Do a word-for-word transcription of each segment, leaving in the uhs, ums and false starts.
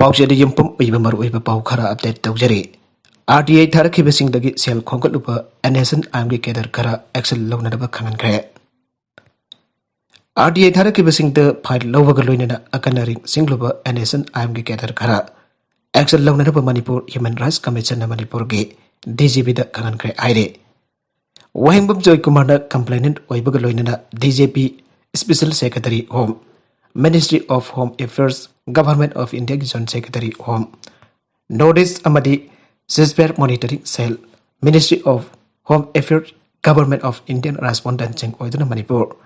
ꯄꯥꯎꯆꯦꯗ ꯌꯨꯝꯐꯝ ꯑꯣꯏꯕ ꯃꯔꯨꯑꯣꯏꯕ ꯄꯥꯎ ꯈꯔ ꯑꯞꯗꯦꯠ ꯇꯧꯖꯔꯤ꯫ ꯑꯥꯔ ꯇꯤ ꯑꯥꯏ ꯊꯥꯔꯛꯈꯤꯕꯁꯤꯡꯗꯒꯤ ꯁꯦꯜ ꯈꯣꯝꯒꯠꯂꯨꯕ ꯑꯦꯟ ꯑꯦꯁ ꯑꯦꯟ ꯑꯥꯏ ꯑꯦꯝꯒꯤ ꯀꯦꯗꯔ ꯈꯔ ꯑꯦꯛꯁꯟ ꯂꯧꯅꯅꯕ ꯈꯪꯍꯟꯈ꯭ꯔꯦ꯫ ꯑꯥꯔ ꯇꯤ ꯑꯥꯏ ꯊꯥꯔꯛꯈꯤꯕꯁꯤꯡꯗ ꯐꯥꯏꯜ ꯂꯧꯕꯒ ꯂꯣꯏꯅꯅ ꯑꯀꯟ ꯑꯔꯤꯡ ꯆꯤꯡꯂꯨꯕ ꯑꯦꯟ ꯑꯦꯁ ꯑꯦꯟ ꯑꯥꯏ ꯑꯦꯝꯒꯤ ꯀꯦꯗꯔ ꯈꯔ ꯑꯦꯛꯁꯟ ꯂꯧꯅꯅꯕ ꯃꯅꯤꯄꯨꯔ ꯍ꯭ꯌꯨꯃꯦꯟ ꯔꯥꯏꯠꯁ ꯀꯃꯤꯁꯟꯅ ꯃꯅꯤꯄꯨꯔꯒꯤ ꯗꯤ ꯖꯤ ꯄꯤꯗ ꯈꯪꯍꯟꯈ꯭ꯔꯦ ꯍꯥꯏꯔꯦ꯫ ꯋꯥꯍꯦꯡꯕꯝ ꯖꯣꯏꯀꯨꯃꯥꯔꯅ ꯀꯝꯄ꯭ꯂꯦꯅꯦꯟꯠ ꯑꯣꯏꯕꯒ ꯂꯣꯏꯅꯅ D G P, special secretary home, ministry of home affairs, government of ꯏꯟꯗꯤꯌꯥꯒꯤ joint secretary home, north east ꯑꯃꯗꯤ ceasefire monitoring cell, ministry of home affairs, government of India ꯔꯦꯁꯄꯣꯟꯗꯦꯟꯠꯁꯤꯡ ꯑꯣꯏꯗꯨꯅ Manipur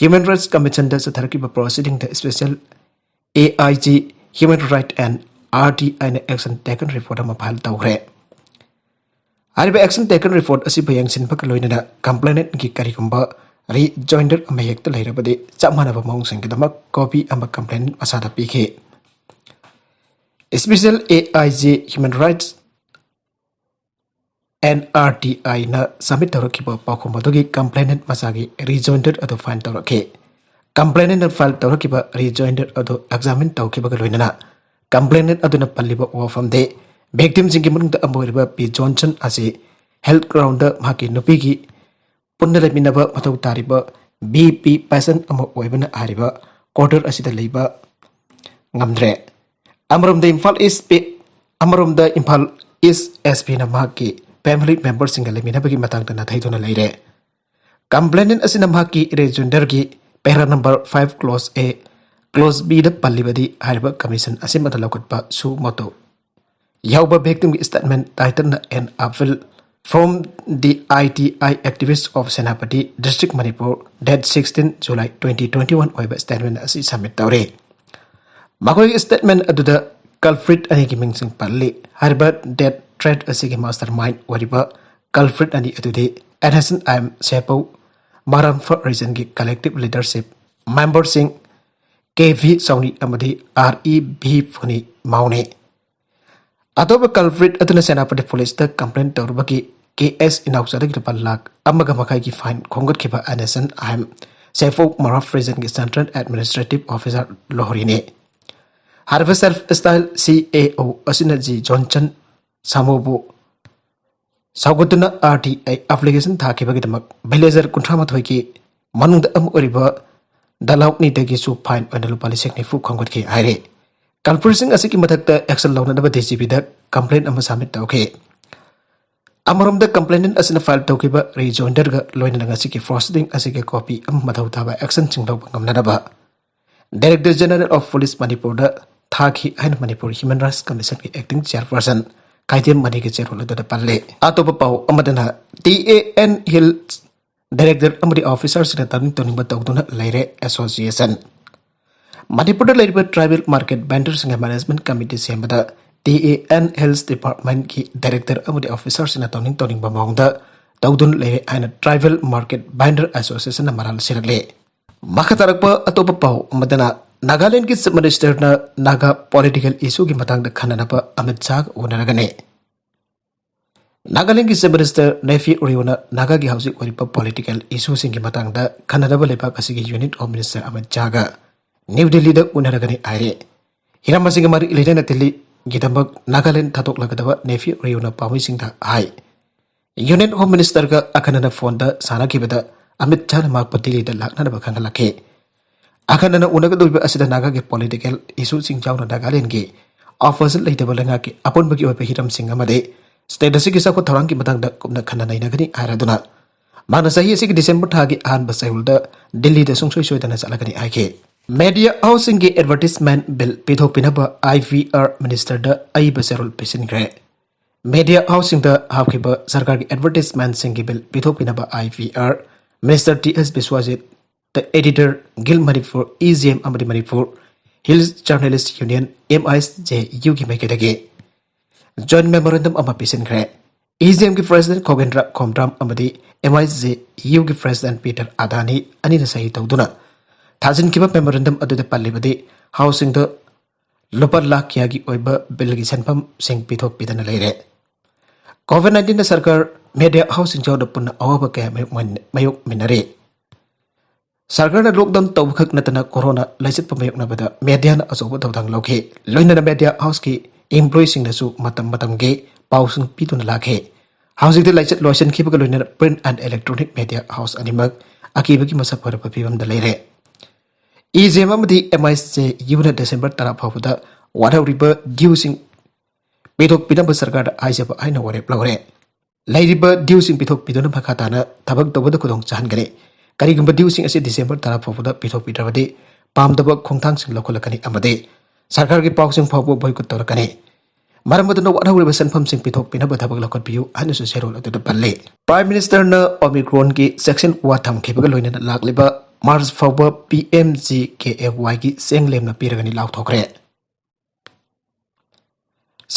human rights ꯀꯃꯤꯁꯟꯗ ꯆꯠꯊꯔꯛꯈꯤꯕ ꯄ꯭ꯔꯣꯁꯤꯗꯤꯡꯗ special A I G human right N R T ꯑꯥꯏꯅ action taken report ꯑꯃ file ꯇꯧꯈ꯭ꯔꯦ꯫ ꯍꯥꯏꯔꯤꯕ ꯑꯦꯛꯁꯟ ꯇꯦꯀꯟ ꯔꯤꯄꯣꯔꯠ ꯑꯁꯤꯕꯨ ꯌꯦꯡꯁꯤꯟꯕꯒ ꯂꯣꯏꯅꯅ ꯀꯝꯄ꯭ꯂꯦꯅꯦꯟꯠꯀꯤ ꯀꯔꯤꯒꯨꯝꯕ ꯔꯤꯖꯣꯏꯟꯗꯔ ꯑꯃ ꯍꯦꯛꯇ ꯂꯩꯔꯕꯗꯤ ꯆꯞ ꯃꯥꯟꯅꯕ ꯃꯑꯣꯡꯁꯤꯡꯒꯤꯗꯃꯛ ꯀꯣꯄꯤ ꯑꯃ ꯀꯝꯄ꯭ꯂꯦꯅꯦꯟꯠ ꯃꯁꯥꯗ ꯄꯤꯈꯤ꯫ Special A I G human rights N R T ꯑꯥꯏꯅ ꯁꯕꯃꯤꯠ ꯇꯧꯔꯛꯈꯤꯕ ꯄꯥꯎꯈꯨꯝ ꯑꯗꯨꯒꯤ ꯀꯝꯄ꯭ꯂꯦꯅꯦꯟꯠ ꯃꯁꯥꯒꯤ ꯔꯤꯖꯣꯏꯟꯗꯔ ꯑꯗꯨ ꯐꯥꯏꯜ ꯇꯧꯔꯛꯈꯤ꯫ ꯀꯝꯄ꯭ꯂꯦꯅꯦꯟꯠꯅ ꯐꯥꯏꯜ ꯇꯧꯔꯛꯈꯤꯕ ꯔꯤꯖꯣꯏꯟꯗꯔ ꯑꯗꯨ ꯑꯦꯛꯖꯥꯃꯤꯟ ꯇꯧꯈꯤꯕꯒ ꯂꯣꯏꯅꯅ ꯀꯝꯄ꯭ꯂꯦꯅꯦꯟꯠ ꯑꯗꯨꯅ ꯄꯜꯂꯤꯕ ꯋꯥꯐꯝꯗꯤ ꯚꯤꯛꯇꯤꯝꯁꯤꯡꯒꯤ ꯃꯅꯨꯡꯗ ꯑꯃ ꯑꯣꯏꯔꯤꯕ ꯄꯤ ꯖꯣꯟꯁꯟ ꯑꯁꯤ ꯍꯦꯜꯊ ꯒ꯭ꯔꯥꯎꯟꯗ ꯃꯍꯥꯛꯀꯤ ꯅꯨꯄꯤꯒꯤ ꯄꯨꯟꯅ ꯂꯩꯃꯤꯟꯅꯕ ꯃꯊꯧ ꯇꯥꯔꯤꯕ ꯕꯤ ꯄꯤ ꯄꯦꯁꯦꯟꯠ ꯑꯃ ꯑꯣꯏꯕꯅ ꯍꯥꯏꯔꯤꯕ ꯀ꯭ꯋꯥꯇꯔ ꯑꯁꯤꯗ ꯂꯩꯕ ꯉꯝꯗ꯭ꯔꯦ꯫ ꯑꯃꯔꯣꯝꯗ ꯏꯝꯐꯥꯜ ꯏꯁ ꯄꯤ-, ꯑꯃꯔꯣꯝꯗ ꯏꯝꯐꯥꯜ ꯏꯁ ꯑꯦꯁ ꯄꯤꯅ ꯃꯍꯥꯛꯀꯤ ꯐꯦꯃꯤꯂꯤ ꯃꯦꯝꯕꯔꯁꯤꯡꯒ ꯂꯩꯃꯤꯟꯅꯕꯒꯤ ꯃꯇꯥꯡꯗ ꯅꯥꯊꯩꯗꯨꯅ ꯂꯩꯔꯦ꯫ ꯀꯝꯄ꯭ꯂꯦꯅꯦꯟꯠ ꯑꯁꯤꯅ ꯃꯍꯥꯛꯀꯤ ꯔꯤꯖꯣꯏꯟꯗꯔꯒꯤ para number five clause A, clause ꯕꯤꯗ ꯄꯜꯂꯤꯕꯗꯤ ꯍꯥꯏꯔꯤꯕ ꯀꯃꯤꯁꯟ ꯑꯁꯤꯃꯛꯇ ꯂꯧꯈꯠꯄ ꯁꯨ ꯃꯣꯇꯣ ꯌꯥꯎꯕ ꯚꯤꯛꯇꯤꯝꯒꯤ ꯁ꯭ꯇꯦꯠꯃꯦꯟꯠ ꯇꯥꯏꯇꯜꯅ an appeal from the I T I activist of Senapati District, Manipur, date sixteen July twenty twenty-one ꯑꯣꯏꯕ ꯁ꯭ꯇꯦꯠꯃꯦꯟꯠ ꯑꯁꯤ ꯁꯕꯃꯤꯠ ꯇꯧꯔꯦ꯫ ꯃꯈꯣꯏꯒꯤ ꯁ꯭ꯇꯦꯠꯃꯦꯟꯠ ꯑꯗꯨꯗ ꯀꯜꯄ꯭ꯔꯤꯠ ꯑꯅꯤꯒꯤ ꯃꯤꯡꯁꯤꯡ ꯄꯜꯂꯤ꯫ ꯍꯥꯏꯔꯤꯕ ꯗꯦꯠ ꯊ꯭ꯔꯦꯠ ꯑꯁꯤꯒꯤ ꯃꯥꯁꯇꯔ ꯃꯥꯏꯟꯗ ꯑꯣꯏꯔꯤꯕ ꯀꯜꯄ꯭ꯔꯤꯠ ꯑꯅꯤ ꯑꯗꯨꯗꯤ N S N I M ꯁꯦꯄꯧ ꯃꯔꯥꯝꯐ ꯔꯤꯖꯟꯒꯤ collective leadership members K V ꯆꯥꯎꯅꯤ ꯑꯃꯗꯤ ꯑꯥꯔ ꯏ ꯚꯤ ꯐꯨꯅꯤ ꯃꯥꯎꯅꯤ꯫ ꯑꯇꯣꯞꯄ ꯀꯜꯄ꯭ꯔꯤꯠ ꯑꯗꯨꯅ ꯁꯦꯅꯥꯄꯇꯤ ꯄꯨꯂꯤꯁꯇ ꯀꯝꯄ꯭ꯂꯦꯟ ꯇꯧꯔꯨꯕꯒꯤ ꯀꯦ ꯑꯦꯁ ꯏꯅꯥꯎꯆꯥꯗꯒꯤ ꯂꯨꯄꯥ ꯂꯥꯈ ꯑꯃꯒ ꯃꯈꯥꯏꯒꯤ ꯐꯥꯏꯟ ꯈꯣꯝꯒꯠꯈꯤꯕ N S N I M ꯁꯦꯐꯧ ꯃꯔꯥꯝꯐ ꯔꯤꯖꯟꯒꯤ ꯁꯦꯟꯇ꯭ꯔꯦꯜ ꯑꯦꯗꯃꯤꯅꯤꯁꯇ꯭ꯔꯦꯇꯤꯚ ꯑꯣꯐꯤꯁꯥꯔ ꯂꯣꯍꯔꯤꯅꯤ꯫ ꯍꯥꯏꯔꯤꯕ Self Style C A O ꯑꯁꯤꯅ ꯖꯤ ꯖꯣꯟꯁꯟ ꯁꯥꯃꯨꯕꯨ ꯁꯧꯒꯠꯇꯨꯅ R T I application ꯊꯥꯈꯤꯕꯒꯤꯗꯃꯛ villager ꯀꯨꯟꯊ꯭ꯔꯥ ꯃꯥꯊꯣꯏꯒꯤ ꯃꯅꯨꯡꯗ ꯑꯃ ꯑꯣꯏꯔꯤꯕ ꯗꯂꯥꯎꯅꯤꯗꯒꯤꯁꯨ fine ꯑꯣꯏꯅ ꯂꯨꯄꯥ ꯂꯤꯁꯤꯡ ꯅꯤꯐꯨ ꯈꯣꯝꯒꯠꯈꯤ ꯍꯥꯏꯔꯤ꯫ Culpritꯁꯤꯡ ꯑꯁꯤꯒꯤ ꯃꯊꯛꯇ action ꯂꯧꯅꯅꯕ D C Bꯗ complaint ꯑꯃ submit ꯇꯧꯈꯤ꯫ ꯑꯃꯔꯣꯝꯗ, complainant ꯑꯁꯤꯅ file ꯇꯧꯈꯤꯕ rejoinderꯒ ꯂꯣꯏꯅꯅ ꯉꯁꯤꯒꯤ proceeding ꯑꯁꯤꯒꯤ copy ꯑꯃ ꯃꯊꯧ ꯇꯥꯕ actionꯁꯤꯡ ꯂꯧꯕ ꯉꯝꯅꯅꯕ Director General of Police ꯃꯅꯤꯄꯨꯔꯗ ꯊꯥꯈꯤ ꯍꯥꯏꯅ Manipur Human Rights Commissionꯒꯤ acting chairperson ꯈꯥꯏꯗꯦꯝ ꯃꯅꯤꯒꯤ ꯆꯦꯔꯣꯜ ꯑꯗꯨꯗ ꯄꯜꯂꯤ꯫ ꯑꯇꯣꯞꯄ ꯄꯥꯎ ꯑꯃꯗꯅ, T A N Hills director ꯑꯃꯗꯤ officerꯁꯤꯡꯅ ꯇꯧꯅꯤꯡ ꯇꯧꯅꯤꯡꯕ ꯇꯧꯗꯨꯅ ꯂꯩꯔꯦ association꯫ ꯃꯅꯤꯄꯨꯔꯗ ꯂꯩꯔꯤꯕ tribal market vendorꯁꯤꯡꯒꯤ management committee ꯁꯦꯝꯕꯗ T A N Hills departmentꯀꯤ director ꯑꯃꯗꯤ officerꯁꯤꯡꯅ ꯇꯧꯅꯤꯡ ꯇꯧꯅꯤꯡꯕ ꯃꯑꯣꯡꯗ ꯇꯧꯗꯨꯅ ꯂꯩꯔꯦ ꯍꯥꯏꯅ Tribal Market Vendor Associationꯅ ꯃꯔꯥꯜ ꯁꯤꯔꯛꯂꯤ꯫ ꯃꯈꯥ ꯇꯥꯔꯛꯄ ꯑꯇꯣꯞꯄ ꯄꯥꯎ ꯑꯃꯗꯅ, ꯅꯥꯒꯥꯂꯦꯟꯗꯒꯤ Chief Ministerꯅ ꯅꯥꯒꯥ political issueꯒꯤ ꯃꯇꯥꯡꯗ ꯈꯟꯅꯅꯕ ꯑꯃꯤꯠ ꯁꯥꯍꯒ ꯎꯅꯔꯒꯅꯤ꯫ ꯅꯥꯒꯥꯂꯦꯟꯗꯒꯤ Chief Minister Neiphiu Rioꯅ ꯅꯥꯒꯥꯒꯤ ꯍꯧꯖꯤꯛ ꯑꯣꯏꯔꯤꯕ political issueꯁꯤꯡꯒꯤ ꯃꯇꯥꯡꯗ ꯈꯟꯅꯅꯕ ꯂꯩꯕꯥꯛ ꯑꯁꯤꯒꯤ Union Home Minister ꯑꯃꯤꯠ ꯁꯥꯍꯒ ꯅ꯭ꯌꯨ ꯗꯤꯜꯂꯤꯗ ꯎꯅꯔꯒꯅꯤ ꯍꯥꯏꯔꯤ꯫ ꯍꯤꯔꯝ ꯑꯁꯤꯒꯤ ꯃꯔꯤ ꯂꯩꯅꯅ ꯗꯤꯜꯂꯤꯒꯤꯗꯃꯛ ꯅꯥꯒꯥꯂꯦꯟꯗ ꯊꯥꯗꯣꯛꯂꯒꯗꯕ ꯅꯦꯐꯤꯌꯨ ꯔꯤꯌꯨꯅ ꯄꯥꯎꯃꯤꯁꯤꯡꯗ ꯍꯥꯏ꯫ Union Home Ministerꯒ ꯑꯈꯟꯅꯅ phoneꯗ ꯁꯥꯟꯅꯈꯤꯕꯗ ꯑꯃꯤꯠ ꯁꯥꯍꯅ ꯃꯍꯥꯛꯄꯨ ꯗꯤꯜꯂꯤꯗ ꯂꯥꯛꯅꯅꯕ ꯈꯪꯍꯜꯂꯛꯈꯤ꯫ ꯑꯈꯟꯅꯅ ꯎꯅꯒꯗꯧꯔꯤꯕ ꯑꯁꯤꯗ ꯅꯥꯒꯥꯒꯤ political issueꯁꯤꯡ ꯌꯥꯎꯅ ꯅꯥꯒꯥꯂꯦꯟꯗꯒꯤ opposition ꯂꯩꯇꯕ ꯂꯩꯉꯥꯛꯀꯤ ꯑꯄꯨꯟꯕꯒꯤ ꯑꯣꯏꯕ ꯍꯤꯔꯝꯁꯤꯡ ꯑꯃꯗꯤ state ꯑꯁꯤꯒꯤ ꯆꯥꯎꯈꯠ ꯊꯧꯔꯥꯡꯒꯤ ꯃꯇꯥꯡꯗ ꯀꯨꯞꯅ ꯈꯟꯅ ꯅꯩꯅꯒꯅꯤ ꯍꯥꯏꯔꯗꯨꯅ ꯃꯥꯅ ꯆꯍꯤ ꯑꯁꯤꯒꯤ December ꯊꯥꯒꯤ ꯑꯍꯥꯟꯕ ꯆꯌꯣꯜꯗ ꯗꯤꯜꯂꯤꯗ ꯁꯨꯡꯁꯣꯏ ꯁꯣꯏꯗꯅ ꯆꯠꯂꯒꯅꯤ ꯍꯥꯏꯈꯤ꯫ Media houseꯁꯤꯡꯒꯤ advertisement bill ꯄꯤꯊꯣꯛꯄꯤꯅꯕ I P R Ministerꯗ ꯑꯏꯕ ꯆꯦꯔꯣꯜ ꯄꯤꯁꯤꯟꯈ꯭ꯔꯦ꯫ Media houseꯁꯤꯡꯗ ꯍꯥꯞꯈꯤꯕ ꯁꯔꯀꯥꯔꯒꯤ advertisementꯁꯤꯡꯒꯤ bill ꯄꯤꯊꯣꯛꯄꯤꯅꯕ I P R Minister T S Biswajit, the editor, Guild Manipur, E J M ꯑꯃꯗꯤ Manipur Hills Journalist Union, M I J U ꯒꯤ ꯃꯥꯏꯀꯩꯗꯒꯤ joint memorandum ꯑꯃ ꯄꯤꯁꯤꯟꯈ꯭ꯔꯦ꯫ E J M ꯒꯤ President ꯈꯣꯒꯦꯟꯗ꯭ꯔ Khomdram ꯑꯃꯗꯤ M I J U ꯒꯤ President Peter Adani ꯑꯅꯤꯅ ꯁꯍꯤ ꯇꯧꯗꯨꯅ ꯊꯥꯖꯤꯟꯈꯤꯕ memorandum ꯑꯗꯨꯗ ꯄꯜꯂꯤꯕꯗꯤ, houseꯁꯤꯡꯗ ꯂꯨꯄꯥ ꯂꯥꯈ ꯀꯌꯥꯒꯤ ꯑꯣꯏꯕ billꯒꯤ ꯁꯦꯟꯐꯝꯁꯤꯡ ꯄꯤꯊꯣꯛꯄꯤꯗꯅ ꯂꯩꯔꯦ꯫ COVID nineteenꯅ ꯁꯔꯀꯥꯔ, media houseꯁꯤꯡ ꯌꯥꯎꯅ ꯄꯨꯟꯅ ꯑꯋꯥꯕ ꯀꯌꯥ ꯃꯥꯌꯣꯛꯃꯟ-, ꯃꯥꯌꯣꯛꯃꯤꯟꯅꯔꯤ꯫ ꯁꯔꯀꯥꯔꯅ ꯂꯣꯛꯗꯥꯎꯟ ꯇꯧꯕꯈꯛ ꯅꯠꯇꯅ ꯀꯣꯔꯣꯅꯥ ꯂꯥꯏꯆꯠꯄ ꯃꯥꯌꯣꯛꯅꯕꯗ ꯃꯦꯗꯤꯌꯥꯅ ꯑꯆꯧꯕ ꯊꯧꯗꯥꯡ ꯂꯧꯈꯤ꯫ ꯂꯣꯏꯅꯅ ꯃꯦꯗꯤꯌꯥ ꯍꯥꯎꯁꯀꯤ ꯏꯝꯄ꯭ꯂꯣꯌꯤꯁꯤꯡꯅꯁꯨ ꯃꯇꯝ ꯃꯇꯝꯒꯤ ꯄꯥꯎꯁꯤꯡ ꯄꯤꯗꯨꯅ ꯂꯥꯛꯈꯤ꯫ ꯍꯧꯖꯤꯛꯇꯤ ꯂꯥꯏꯆꯠ ꯂꯣꯏꯁꯤꯟꯈꯤꯕꯒ ꯂꯣꯏꯅꯅ print and electronic media house ꯑꯅꯤꯃꯛ ꯑꯀꯤꯕꯒꯤ ꯃꯁꯛ ꯑꯣꯏꯔꯕ ꯐꯤꯕꯝꯗ ꯂꯩꯔꯦ꯫ ꯏ ꯖꯦꯝ ꯑꯃꯗꯤ ꯑꯦꯝ ꯑꯥꯏ ꯁꯤ ꯌꯨꯅ ꯗꯤꯁꯦꯝꯕꯔ ꯇꯔꯥ ꯐꯥꯎꯕꯗ ꯋꯥꯠꯍꯧꯔꯤꯕ ꯗ꯭ꯌꯨꯁꯤꯡ ꯄꯤꯊꯣꯛꯄꯤꯅꯕ ꯁꯔꯀꯥꯔꯗ ꯍꯥꯏꯖꯕ ꯍꯥꯏꯅ ꯋꯥꯔꯦꯞ ꯂꯧꯔꯦ꯫ ꯂꯩꯔꯤꯕ ꯗ꯭ꯌꯨꯁꯤꯡ ꯄꯤꯊꯣꯛꯄꯤꯗꯨꯅ ꯃꯈꯥ ꯇꯥꯅ ꯊꯕꯛ ꯇꯧꯕꯗ ꯈꯨꯗꯣꯡ ꯆꯥꯍꯟꯒꯅꯤ꯫ ꯀꯔꯤꯒꯨꯝꯕ ꯗ꯭ꯌꯨꯁꯤꯡ ꯑꯁꯤ ꯗꯤꯁꯦꯝꯕꯔ ꯇꯔꯥ ꯐꯥꯎꯕꯗ ꯄꯤꯊꯣꯛꯄꯤꯗ꯭ꯔꯕꯗꯤ ꯄꯥꯝꯗꯕ ꯈꯣꯡꯊꯥꯡꯁꯤꯡ ꯂꯧꯈꯠꯂꯛꯀꯅꯤ ꯑꯃꯗꯤ ꯁꯔꯀꯥꯔꯒꯤ ꯄꯥꯎꯁꯤꯡ ꯐꯥꯎꯕ ꯕꯣꯏꯀꯣꯠ ꯇꯧꯔꯛꯀꯅꯤ꯫ ꯃꯔꯝ ꯑꯗꯨꯅ ꯋꯥꯠꯍꯧꯔꯤꯕ ꯁꯦꯟꯐꯝꯁꯤꯡ ꯄꯤꯊꯣꯛꯄꯤꯅꯕ ꯊꯕꯛ ꯂꯧꯈꯠꯄꯤꯌꯨ ꯍꯥꯏꯅꯁꯨ ꯆꯦꯔꯣꯜ ꯑꯗꯨꯗ ꯄꯜꯂꯤ꯫ ꯄ꯭ꯔꯥꯏꯝ ꯃꯤꯅꯤꯁꯇꯔꯅ ꯑꯣꯃꯤꯀ꯭ꯔꯣꯟꯒꯤ ꯆꯦꯛꯁꯤꯟ ꯋꯥ ꯊꯝꯈꯤꯕꯒ ꯂꯣꯏꯅꯅ ꯂꯥꯛꯂꯤꯕ ꯃꯥꯔꯆ ꯐꯥꯎꯕ ꯄꯤ ꯑꯦꯝ ꯖꯤ ꯀꯦ ꯑꯦ ꯋꯥꯏꯒꯤ ꯆꯦꯡ ꯂꯦꯝꯅ ꯄꯤꯔꯒꯅꯤ ꯂꯥꯎꯊꯣꯛꯈ꯭ꯔꯦ꯫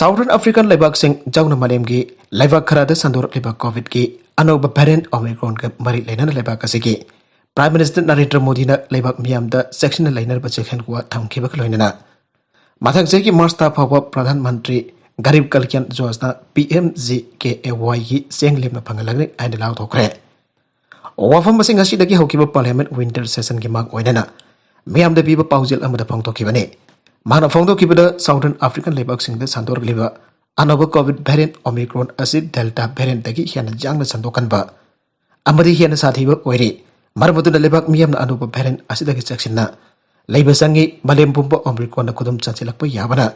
ꯁꯥꯎꯗꯔꯟ ꯑꯐ꯭ꯔꯤꯀꯥꯟ ꯂꯩꯕꯥꯛꯁꯤꯡ ꯌꯥꯎꯅ ꯃꯥꯂꯦꯝꯒꯤ ꯂꯩꯕꯥꯛ ꯈꯔꯗ ꯁꯟꯗꯣꯔꯛꯂꯤꯕ ꯀꯣꯚꯤꯗꯀꯤ ꯑꯅꯧꯕ ꯚꯦꯔꯤꯌꯦꯟꯠ ꯑꯣꯃꯤꯀ꯭ꯔꯣꯟꯒ ꯃꯔꯤ ꯂꯩꯅꯅ ꯂꯩꯕꯥꯛ ꯑꯁꯤꯒꯤ ꯄ꯭ꯔꯥꯏꯝ ꯃꯤꯅꯤꯁꯇꯔ ꯅꯔꯦꯟꯗ꯭ꯔ ꯃꯣꯗꯤꯅ ꯂꯩꯕꯥꯛ ꯃꯤꯌꯥꯝꯗ ꯆꯦꯛꯁꯤꯟꯅ ꯂꯩꯅꯅꯕ ꯆꯦꯛꯁꯤꯟ ꯋꯥ ꯊꯝꯈꯤꯕꯒ ꯂꯣꯏꯅꯅ ꯃꯊꯪ ꯆꯍꯤꯒꯤ ꯃꯥꯔꯆ ꯊꯥ ꯐꯥꯎꯕ Pradhan Mantri Garib Kalyan Yojana, P M G K A ꯋꯥꯏꯒꯤ ꯆꯦꯡ ꯂꯦꯝꯅ ꯐꯪꯍꯜꯂꯒꯅꯤ ꯍꯥꯏꯅ ꯂꯥꯎꯊꯣꯛꯈ꯭ꯔꯦ꯫ ꯋꯥꯐꯝ ꯑꯁꯤ ꯉꯁꯤꯗꯒꯤ ꯍꯧꯈꯤꯕ ꯄꯥꯔꯂꯤꯌꯥꯃꯦꯟꯠ ꯋꯤꯟꯇꯔ ꯁꯦꯁꯟꯒꯤ ꯃꯥꯡ ꯑꯣꯏꯅꯅ ꯃꯤꯌꯥꯝꯗ ꯄꯤꯕ ꯄꯥꯎꯖꯦꯜ ꯑꯃꯗ ꯐꯣꯡꯗꯣꯛꯈꯤꯕꯅꯤ꯫ ꯃꯍꯥꯛꯅ ꯐꯣꯡꯗꯣꯛꯈꯤꯕꯗ ꯁꯥꯎꯗꯔꯟ ꯑꯐ꯭ꯔꯤꯀꯥꯟ ꯂꯩꯕꯥꯛꯁꯤꯡꯗ ꯁꯟꯗꯣꯔꯛꯂꯤꯕ ꯑꯅꯧꯕ ꯀꯣꯚꯤꯗ ꯚꯦꯔꯤꯌꯦꯟꯠ ꯑꯣꯃꯤꯀ꯭ꯔꯣꯟ ꯑꯁꯤ ꯗꯦꯜꯇꯥ ꯚꯦꯔꯤꯌꯦꯟꯠꯇꯒꯤ ꯍꯦꯟꯅ ꯌꯥꯡꯅ ꯁꯟꯗꯣꯛꯍꯟꯕ ꯑꯃꯗꯤ ꯍꯦꯟꯅ ꯁꯥꯊꯤꯕ ꯑꯣꯏꯔꯤ꯫ ꯃꯔꯝ ꯑꯗꯨꯅ ꯂꯩꯕꯥꯛ ꯃꯤꯌꯥꯝꯅ ꯑꯅꯧꯕ ꯚꯦꯔꯤꯌꯦꯟꯠ ꯑꯁꯤꯗꯒꯤ ꯆꯦꯛꯁꯤꯟꯅ ꯂꯩꯕ ꯆꯪꯏ꯫ ꯃꯥꯂꯦꯝ ꯄꯨꯝꯕ ꯑꯣꯃꯤꯀ꯭ꯔꯣꯟꯅ ꯈꯨꯗꯨꯝ ꯆꯟꯁꯤꯜꯂꯛꯄ ꯌꯥꯕꯅ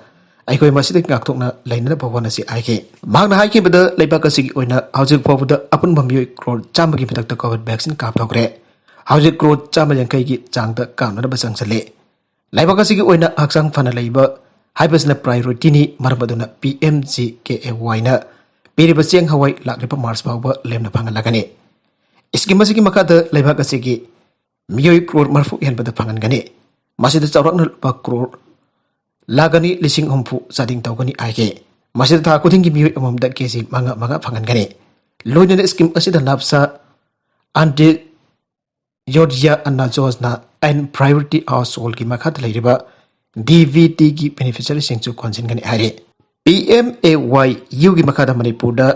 ꯑꯩꯈꯣꯏ ꯃꯁꯤꯗꯒꯤ ꯉꯥꯛꯊꯣꯛꯅ ꯂꯩꯅꯅꯕ ꯍꯣꯠꯅꯁꯤ ꯍꯥꯏꯈꯤ꯫ ꯃꯍꯥꯛꯅ ꯍꯥꯏꯈꯤꯕꯗ ꯂꯩꯕꯥꯛ ꯑꯁꯤꯒꯤ ꯑꯣꯏꯅ ꯍꯧꯖꯤꯛ ꯐꯥꯎꯕꯗ ꯑꯄꯨꯟꯕ ꯃꯤꯑꯣꯏ ꯀ꯭ꯔꯣꯔ ꯆꯥꯝꯃꯒꯤ ꯃꯊꯛꯇ ꯀꯣꯚꯤꯗ ꯚꯦꯛꯁꯤꯟ ꯀꯥꯞꯊꯣꯛꯈ꯭ꯔꯦ꯫ ꯍꯧꯖꯤꯛ ꯀ꯭ꯔꯣꯔ ꯆꯥꯝꯃ ꯌꯥꯡꯈꯩꯒꯤ ꯆꯥꯡꯗ ꯀꯥꯞꯅꯅꯕ ꯆꯪꯁꯤꯜꯂꯤ꯫ ꯂꯩꯕꯥꯛ ꯑꯁꯤꯒꯤ ꯑꯣꯏꯅ ꯍꯛꯆꯥꯡ ꯐꯅ ꯂꯩꯕ ꯍꯥꯏꯕꯁꯤꯅ ꯄ꯭ꯔꯥꯏꯌꯣꯔꯤꯇꯤꯅꯤ꯫ ꯃꯔꯝ ꯑꯗꯨꯅ ꯄꯤ ꯑꯦꯝ ꯖꯤ ꯀꯦ ꯑꯦ ꯋꯥꯏꯅ ꯄꯤꯔꯤꯕ ꯆꯦꯡ ꯍꯋꯥꯏ ꯂꯥꯛꯂꯤꯕ ꯃꯥꯔꯆ ꯐꯥꯎꯕ ꯂꯦꯝꯅ ꯐꯪꯍꯜꯂꯒꯅꯤ꯫ ꯁ꯭ꯀꯤꯝ ꯑꯁꯤꯒꯤ ꯃꯈꯥꯗ ꯂꯩꯕꯥꯛ ꯑꯁꯤꯒꯤ ꯃꯤꯑꯣꯏ ꯀ꯭ꯔꯣꯔ ꯃꯔꯤꯐꯨ ꯍꯦꯟꯕꯗ ꯐꯪꯍꯟꯒꯅꯤ꯫ ꯃꯁꯤꯗ ꯆꯥꯎꯔꯥꯛꯅ ꯂꯨꯄꯥ ꯀ꯭ꯔꯣꯔ ꯂꯥꯛ ꯑꯅꯤ ꯂꯤꯁꯤꯡ ꯍꯨꯝꯐꯨ ꯆꯥꯗꯤꯡ ꯇꯧꯒꯅꯤ ꯍꯥꯏꯈꯤ꯫ ꯃꯁꯤꯗ ꯊꯥ ꯈꯨꯗꯤꯡꯒꯤ ꯃꯤꯑꯣꯏ ꯑꯃꯃꯝꯗ ꯀꯦ ꯖꯤ ꯃꯉꯥ ꯃꯉꯥ ꯐꯪꯍꯟꯒꯅꯤ꯫ ꯂꯣꯏꯅꯅ ꯁ꯭ꯀꯤꯝ ꯑꯁꯤꯗ ꯂꯥꯞꯁꯥ ꯑꯟꯇ꯭ꯌꯣꯗꯌꯥ ꯑꯟꯅ ꯌꯣꯖꯅꯥ ꯑꯦꯟ ꯄ꯭ꯔꯥꯏꯌꯣꯔꯤꯇꯤ ꯍꯥꯎꯁꯍꯣꯜꯒꯤ ꯃꯈꯥꯗ ꯂꯩꯔꯤꯕ ꯗꯤ ꯕꯤ ꯇꯤꯒꯤ ꯕꯦꯅꯤꯐꯤꯁꯔꯤꯁꯤꯡꯁꯨ ꯀꯣꯟꯁꯤꯟꯒꯅꯤ ꯍꯥꯏꯔꯤ꯫ ꯄꯤ ꯑꯦꯝ ꯑꯦ ꯋꯥꯏ ꯌꯨꯒꯤ ꯃꯈꯥꯗ ꯃꯅꯤꯄꯨꯔꯗ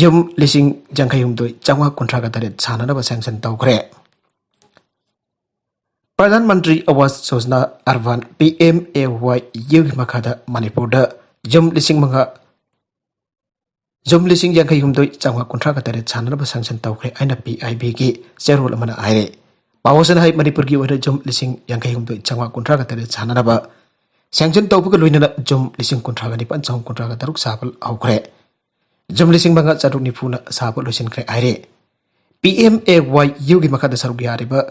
ꯌꯨꯝ ꯂꯤꯁꯤꯡ ꯌꯥꯡꯈꯩ ꯍꯨꯝꯗꯣꯏ ꯆꯥꯝꯃꯉꯥ ꯀꯨꯟꯊ꯭ꯔꯥꯒ ꯇꯔꯦꯠ ꯁꯥꯅꯅꯕ ꯁꯦꯡꯁꯟ ꯇꯧꯈ꯭ꯔꯦ꯫ Pradhan Mantri Awas Yojana urban, P M A Y ꯌꯨꯒꯤ ꯃꯈꯥꯗ ꯃꯅꯤꯄꯨꯔꯗ ꯌꯨꯝ ꯂꯤꯁꯤꯡ ꯃꯉꯥ, ꯌꯨꯝ ꯂꯤꯁꯤꯡ ꯌꯥꯡꯈꯩ ꯍꯨꯝꯗꯣꯏ ꯆꯥꯝꯃꯉꯥ ꯀꯨꯟꯊ꯭ꯔꯥꯒ ꯇꯔꯦꯠ ꯁꯥꯟꯅꯅꯕ ꯁꯦꯡꯁꯟ ꯇꯧꯈ꯭ꯔꯦ ꯍꯥꯏꯅ ꯄꯤ ꯑꯥꯏ ꯕꯤꯒꯤ ꯆꯦꯔꯣꯜ ꯑꯃꯅ ꯍꯥꯏꯔꯦ꯫ ꯄꯥꯎ ꯑꯁꯤꯅ ꯍꯥꯏ, ꯃꯅꯤꯄꯨꯔꯒꯤ ꯑꯣꯏꯅ ꯌꯨꯝ ꯂꯤꯁꯤꯡ ꯌꯥꯡꯈꯩ ꯍꯨꯝꯗꯣꯏ ꯆꯥꯝꯃꯉꯥ ꯀꯨꯟꯊ꯭ꯔꯥꯒ ꯇꯔꯦꯠ ꯁꯥꯟꯅꯅꯕ ꯁꯦꯡꯁꯟ ꯇꯧꯕꯒ ꯂꯣꯏꯅꯅ ꯌꯨꯝ ꯂꯤꯁꯤꯡ ꯀꯨꯟꯊ꯭ꯔꯥꯒ ꯅꯤꯄꯥꯟ ꯆꯍꯨꯝ ꯀꯨꯟꯊ꯭ꯔꯥꯒ ꯇꯔꯨꯛ ꯁꯥꯕ ꯍꯧꯈ꯭ꯔꯦ꯫ ꯌꯨꯝ ꯂꯤꯁꯤꯡ ꯃꯉꯥ ꯆꯥꯇ꯭ꯔꯨꯛ ꯅꯤꯐꯨꯅ ꯁꯥꯕ ꯂꯣꯏꯁꯤꯟꯈ꯭ꯔꯦ ꯍꯥꯏꯔꯦ꯫ ꯄꯤ ꯑꯦꯝ ꯑꯦ ꯋꯥꯏ ꯌꯨꯒꯤ ꯃꯈꯥꯗ ꯁꯔꯨꯛ ꯌꯥꯔꯤꯕ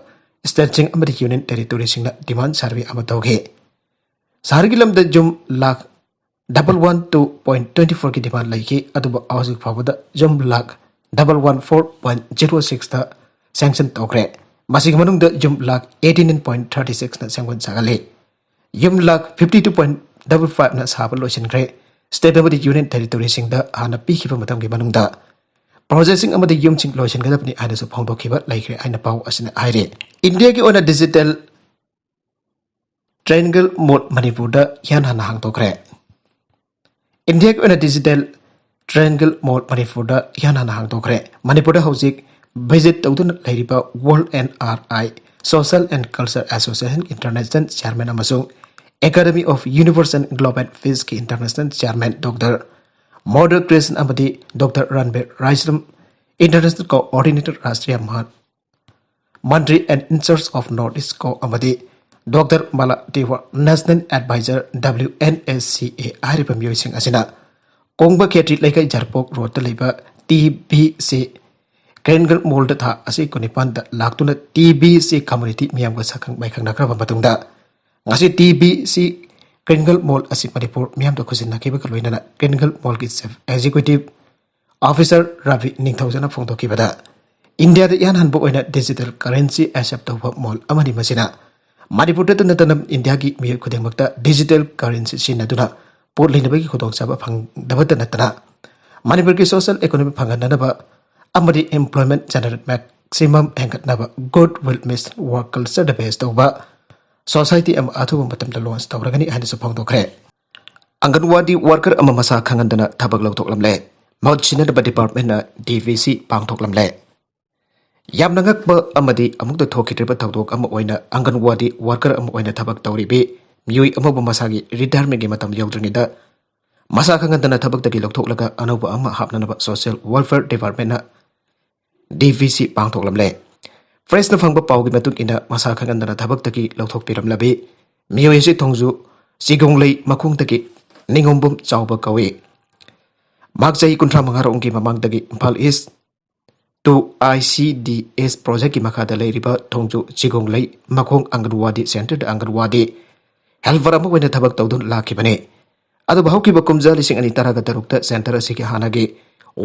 ꯁ꯭ꯇꯦꯠꯁꯤꯡ ꯑꯃꯗꯤ ꯌꯨꯅꯤꯌꯟ ꯇꯦꯔꯤꯇꯣꯔꯤꯁꯤꯡꯅ ꯗꯤꯃꯥꯟ ꯁꯔꯚꯦ ꯑꯃ ꯇꯧꯈꯤ꯫ ꯁꯍꯔꯒꯤ ꯂꯝꯗ ꯌꯨꯝ lakh double one two point twenty ꯐꯣꯔꯒꯤ ꯗꯤꯃꯥꯟ ꯂꯩꯈꯤ, ꯑꯗꯨꯕꯨ ꯍꯧꯖꯤꯛ ꯐꯥꯎꯕꯗ ꯌꯨꯝ lakh double one four point zero ꯁꯤꯛꯁꯇ ꯁꯦꯡꯁꯟ ꯇꯧꯈ꯭ꯔꯦ꯫ ꯃꯁꯤꯒꯤ ꯃꯅꯨꯡꯗ ꯌꯨꯝ lakh eighty nine point thirty ꯁꯤꯛꯁꯅ ꯁꯦꯝꯒꯠ ꯁꯥꯒꯠꯂꯤ꯫ ꯌꯨꯝ lakh fifty two point double ꯐꯥꯏꯚꯅ ꯁꯥꯕ ꯂꯣꯏꯁꯤꯟꯈ꯭ꯔꯦ꯫ ꯁ꯭ꯇꯦꯠ ꯑꯃꯗꯤ ꯌꯨꯅꯤꯌꯟ ꯇꯦꯔꯤꯇꯣꯔꯤꯁꯤꯡꯗ ꯍꯥꯟꯅ ꯄꯤꯈꯤꯕ ꯃꯇꯝꯒꯤ ꯃꯅꯨꯡꯗ ꯄ꯭ꯔꯣꯖꯦꯛꯁꯤꯡ ꯑꯃꯗꯤ ꯌꯨꯝꯁꯤꯡ ꯂꯣꯏꯁꯤꯟꯒꯗꯕꯅꯤ ꯍꯥꯏꯅꯁꯨ ꯐꯣꯡꯗꯣꯛꯈꯤꯕ ꯂꯩꯈ꯭ꯔꯦ ꯍꯥꯏꯅ ꯄꯥꯎ ꯑꯁꯤꯅ ꯍꯥꯏꯔꯤ꯫ ꯏꯟꯗꯤꯌꯥꯒꯤ ꯑꯣꯏꯅ ꯗꯤꯖꯤꯇꯦꯜ ꯇ꯭ꯔꯥꯏꯌꯦꯡꯒꯜ ꯃꯣꯜ ꯃꯅꯤꯄꯨꯔꯗ ꯏꯍꯥꯟ ꯍꯥꯟꯅ ꯍꯥꯡꯗꯣꯛꯈ꯭ꯔꯦ꯫ ꯏꯟꯗꯤꯌꯥꯒꯤ ꯑꯣꯏꯅ ꯗꯤꯖꯤꯇꯦꯜ ꯇ꯭ꯔꯥꯏꯌꯦꯡꯒꯜ ꯃꯣꯜ ꯃꯅꯤꯄꯨꯔꯗ ꯏꯍꯥꯟ ꯍꯥꯟꯅ ꯍꯥꯡꯗꯣꯛꯈ꯭ꯔꯦ꯫ ꯃꯅꯤꯄꯨꯔꯗ ꯍꯧꯖꯤꯛ ꯚꯤꯖꯤꯠ ꯇꯧꯗꯨꯅ ꯂꯩꯔꯤꯕ World N R I, Social and Culture Association International Chairman ꯑꯃꯁꯨꯡ Academy of Universal Global Peaceꯀꯤ International Chairman Doctor ꯃꯣꯗꯔ ꯀ꯭ꯔꯤꯁꯟ ꯑꯃꯗꯤ Doctor Ranbir ꯔꯥꯏꯁ꯭ꯔꯝ, International Coordinator Rashtriya ꯃꯍꯥꯟ Mantri and in charge of North East ꯀꯣ ꯑꯃꯗꯤ Doctor ꯃꯂꯥ ꯇꯤꯋꯥ, National Advisor W N S C A ꯍꯥꯏꯔꯤꯕ ꯃꯤꯑꯣꯏꯁꯤꯡ ꯑꯁꯤꯅ ꯀꯣꯡꯕ ꯈꯦꯇ꯭ꯔꯤ ꯂꯩꯀꯥꯏ ꯖꯔꯄꯣꯛ ꯔꯣꯗꯇ ꯂꯩꯕ T B C ꯀ꯭ꯔꯦꯟꯒꯜ ꯃꯣꯜꯗ ꯊꯥ ꯑꯁꯤ ꯀꯨꯟꯅꯤꯄꯥꯟꯗ ꯂꯥꯛꯇꯨꯅ T B C community ꯃꯤꯌꯥꯝꯒ ꯁꯛꯈꯪ ꯃꯥꯏꯈꯪꯅꯈ꯭ꯔꯕ ꯃꯇꯨꯡꯗ, ꯉꯁꯤ T B C ꯀ꯭ꯔꯦꯟꯒꯜ ꯃꯣꯜ ꯑꯁꯤ ꯃꯅꯤꯄꯨꯔ ꯃꯤꯌꯥꯝꯗ ꯈꯨꯠꯁꯤꯟꯅꯈꯤꯕꯒ ꯂꯣꯏꯅꯅ ꯀ꯭ꯔꯦꯟꯒꯜ ꯃꯣꯜꯒꯤ Chief Executive Officer ꯔꯕꯤ ꯅꯤꯡꯊꯧꯖꯅ ꯐꯣꯡꯗꯣꯛꯈꯤꯕꯗ, ꯏꯟꯗꯤꯌꯥꯗ ꯏꯍꯥꯟ ꯍꯥꯟꯕ ꯑꯣꯏꯅ digital currency accept ꯇꯧꯕ ꯃꯣꯜ ꯑꯃꯅꯤ꯫ ꯃꯁꯤꯅ ꯃꯅꯤꯄꯨꯔꯗꯇ ꯅꯠꯇꯅ ꯏꯟꯗꯤꯌꯥꯒꯤ ꯃꯤꯑꯣꯏ ꯈꯨꯗꯤꯡꯃꯛꯇ digital currency ꯁꯤꯖꯤꯟꯅꯗꯨꯅ ꯄꯣꯠ ꯂꯩꯅꯕꯒꯤ ꯈꯨꯗꯣꯡꯆꯥꯕ ꯐꯪꯗꯕꯇ ꯅꯠꯇꯅ, ꯃꯅꯤꯄꯨꯔꯒꯤ social economy ꯐꯒꯠꯅꯅꯕ ꯑꯃꯗꯤ employment generate maximum ꯍꯦꯟꯒꯠꯅꯕ good will mission work culture the base ꯇꯧꯕ society ꯑꯃ ꯑꯊꯨꯕ ꯃꯇꯝꯗ launch ꯇꯧꯔꯒꯅꯤ ꯍꯥꯏꯅꯁꯨ ꯐꯣꯡꯗꯣꯛꯈ꯭ꯔꯦ꯫ ꯑꯪꯒꯟꯋꯥꯗꯤ worker ꯑꯃ ꯃꯁꯥ ꯈꯪꯍꯟꯗꯅ ꯊꯕꯛ ꯂꯧꯊꯣꯛꯂꯝꯂꯦ꯫ ꯃꯍꯨꯠ ꯁꯤꯟꯅꯅꯕ department ꯅ D V C ꯄꯥꯡꯊꯣꯛꯂꯝꯂꯦ꯫ ꯌꯥꯝꯅ ꯉꯛꯄ ꯑꯃꯗꯤ ꯑꯃꯨꯛꯇ ꯊꯣꯛꯈꯤꯗ꯭ꯔꯤꯕ ꯊꯧꯗꯣꯛ ꯑꯃ ꯑꯣꯏꯅ ꯑꯪꯒꯟꯋꯥꯗꯤ ꯋꯥꯔꯀꯔ ꯑꯃ ꯑꯣꯏꯅ ꯊꯕꯛ ꯇꯧꯔꯤꯕꯤ ꯃꯤꯑꯣꯏ ꯑꯃꯕꯨ ꯃꯁꯥꯒꯤ ꯔꯤꯇꯥꯌꯔꯃꯦꯟꯒꯤ ꯃꯇꯝ ꯌꯧꯗ꯭ꯔꯤꯉꯩꯗ ꯃꯁꯥ ꯈꯪꯍꯟꯗꯅ ꯊꯕꯛꯇꯒꯤ ꯂꯧꯊꯣꯛꯂꯒ ꯑꯅꯧꯕ ꯑꯃ ꯍꯥꯞꯅꯅꯕ social welfare ꯗꯤꯄꯥꯔꯠꯃꯦꯟꯅ D V C ꯄꯥꯡꯊꯣꯛꯂꯝꯂꯦ꯫ ꯄ꯭ꯔꯦꯁꯅ ꯐꯪꯕ ꯄꯥꯎꯒꯤ ꯃꯇꯨꯡ ꯏꯟꯅ ꯃꯁꯥ ꯈꯪꯍꯟꯗꯅ ꯊꯕꯛꯇꯒꯤ ꯂꯧꯊꯣꯛꯄꯤꯔꯝꯂꯕꯤ ꯃꯤꯑꯣꯏ ꯑꯁꯤ ꯊꯣꯡꯖꯨ ꯆꯤꯒꯣꯡꯂꯩ ꯃꯈꯣꯡꯗꯒꯤ ꯅꯤꯉꯣꯝꯕꯝ ꯆꯥꯎꯕ ꯀꯧꯏ꯫ ꯃꯍꯥꯛ ꯆꯍꯤ ꯀꯨꯟꯊ꯭ꯔꯥ ꯃꯉꯥ ꯔꯣꯝꯒꯤ ꯃꯃꯥꯡꯗꯒꯤ ꯏꯝꯐꯥꯜ ꯏꯁ two I C D S ꯄ꯭ꯔꯣꯖꯦꯛꯀꯤ ꯃꯈꯥꯗ ꯂꯩꯔꯤꯕ ꯊꯣꯡꯖꯨ ꯆꯤꯒꯣꯡꯂꯩ ꯃꯈꯣꯡ ꯑꯪꯒꯟꯋꯥꯗꯤ ꯁꯦꯟꯇꯔꯗ ꯑꯪꯒꯟꯋꯥꯗꯤ ꯍꯦꯜꯄꯔ ꯑꯃ ꯑꯣꯏꯅ ꯊꯕꯛ ꯇꯧꯗꯨꯅ ꯂꯥꯛꯈꯤꯕꯅꯤ꯫ ꯑꯗꯨꯕꯨ ꯍꯧꯈꯤꯕ ꯀꯨꯝꯖꯥ ꯂꯤꯁꯤꯡ ꯑꯅꯤ ꯇꯔꯥꯒ ꯇꯔꯨꯛꯇ ꯁꯦꯟꯇꯔ ꯑꯁꯤꯒꯤ ꯍꯥꯟꯅꯒꯤ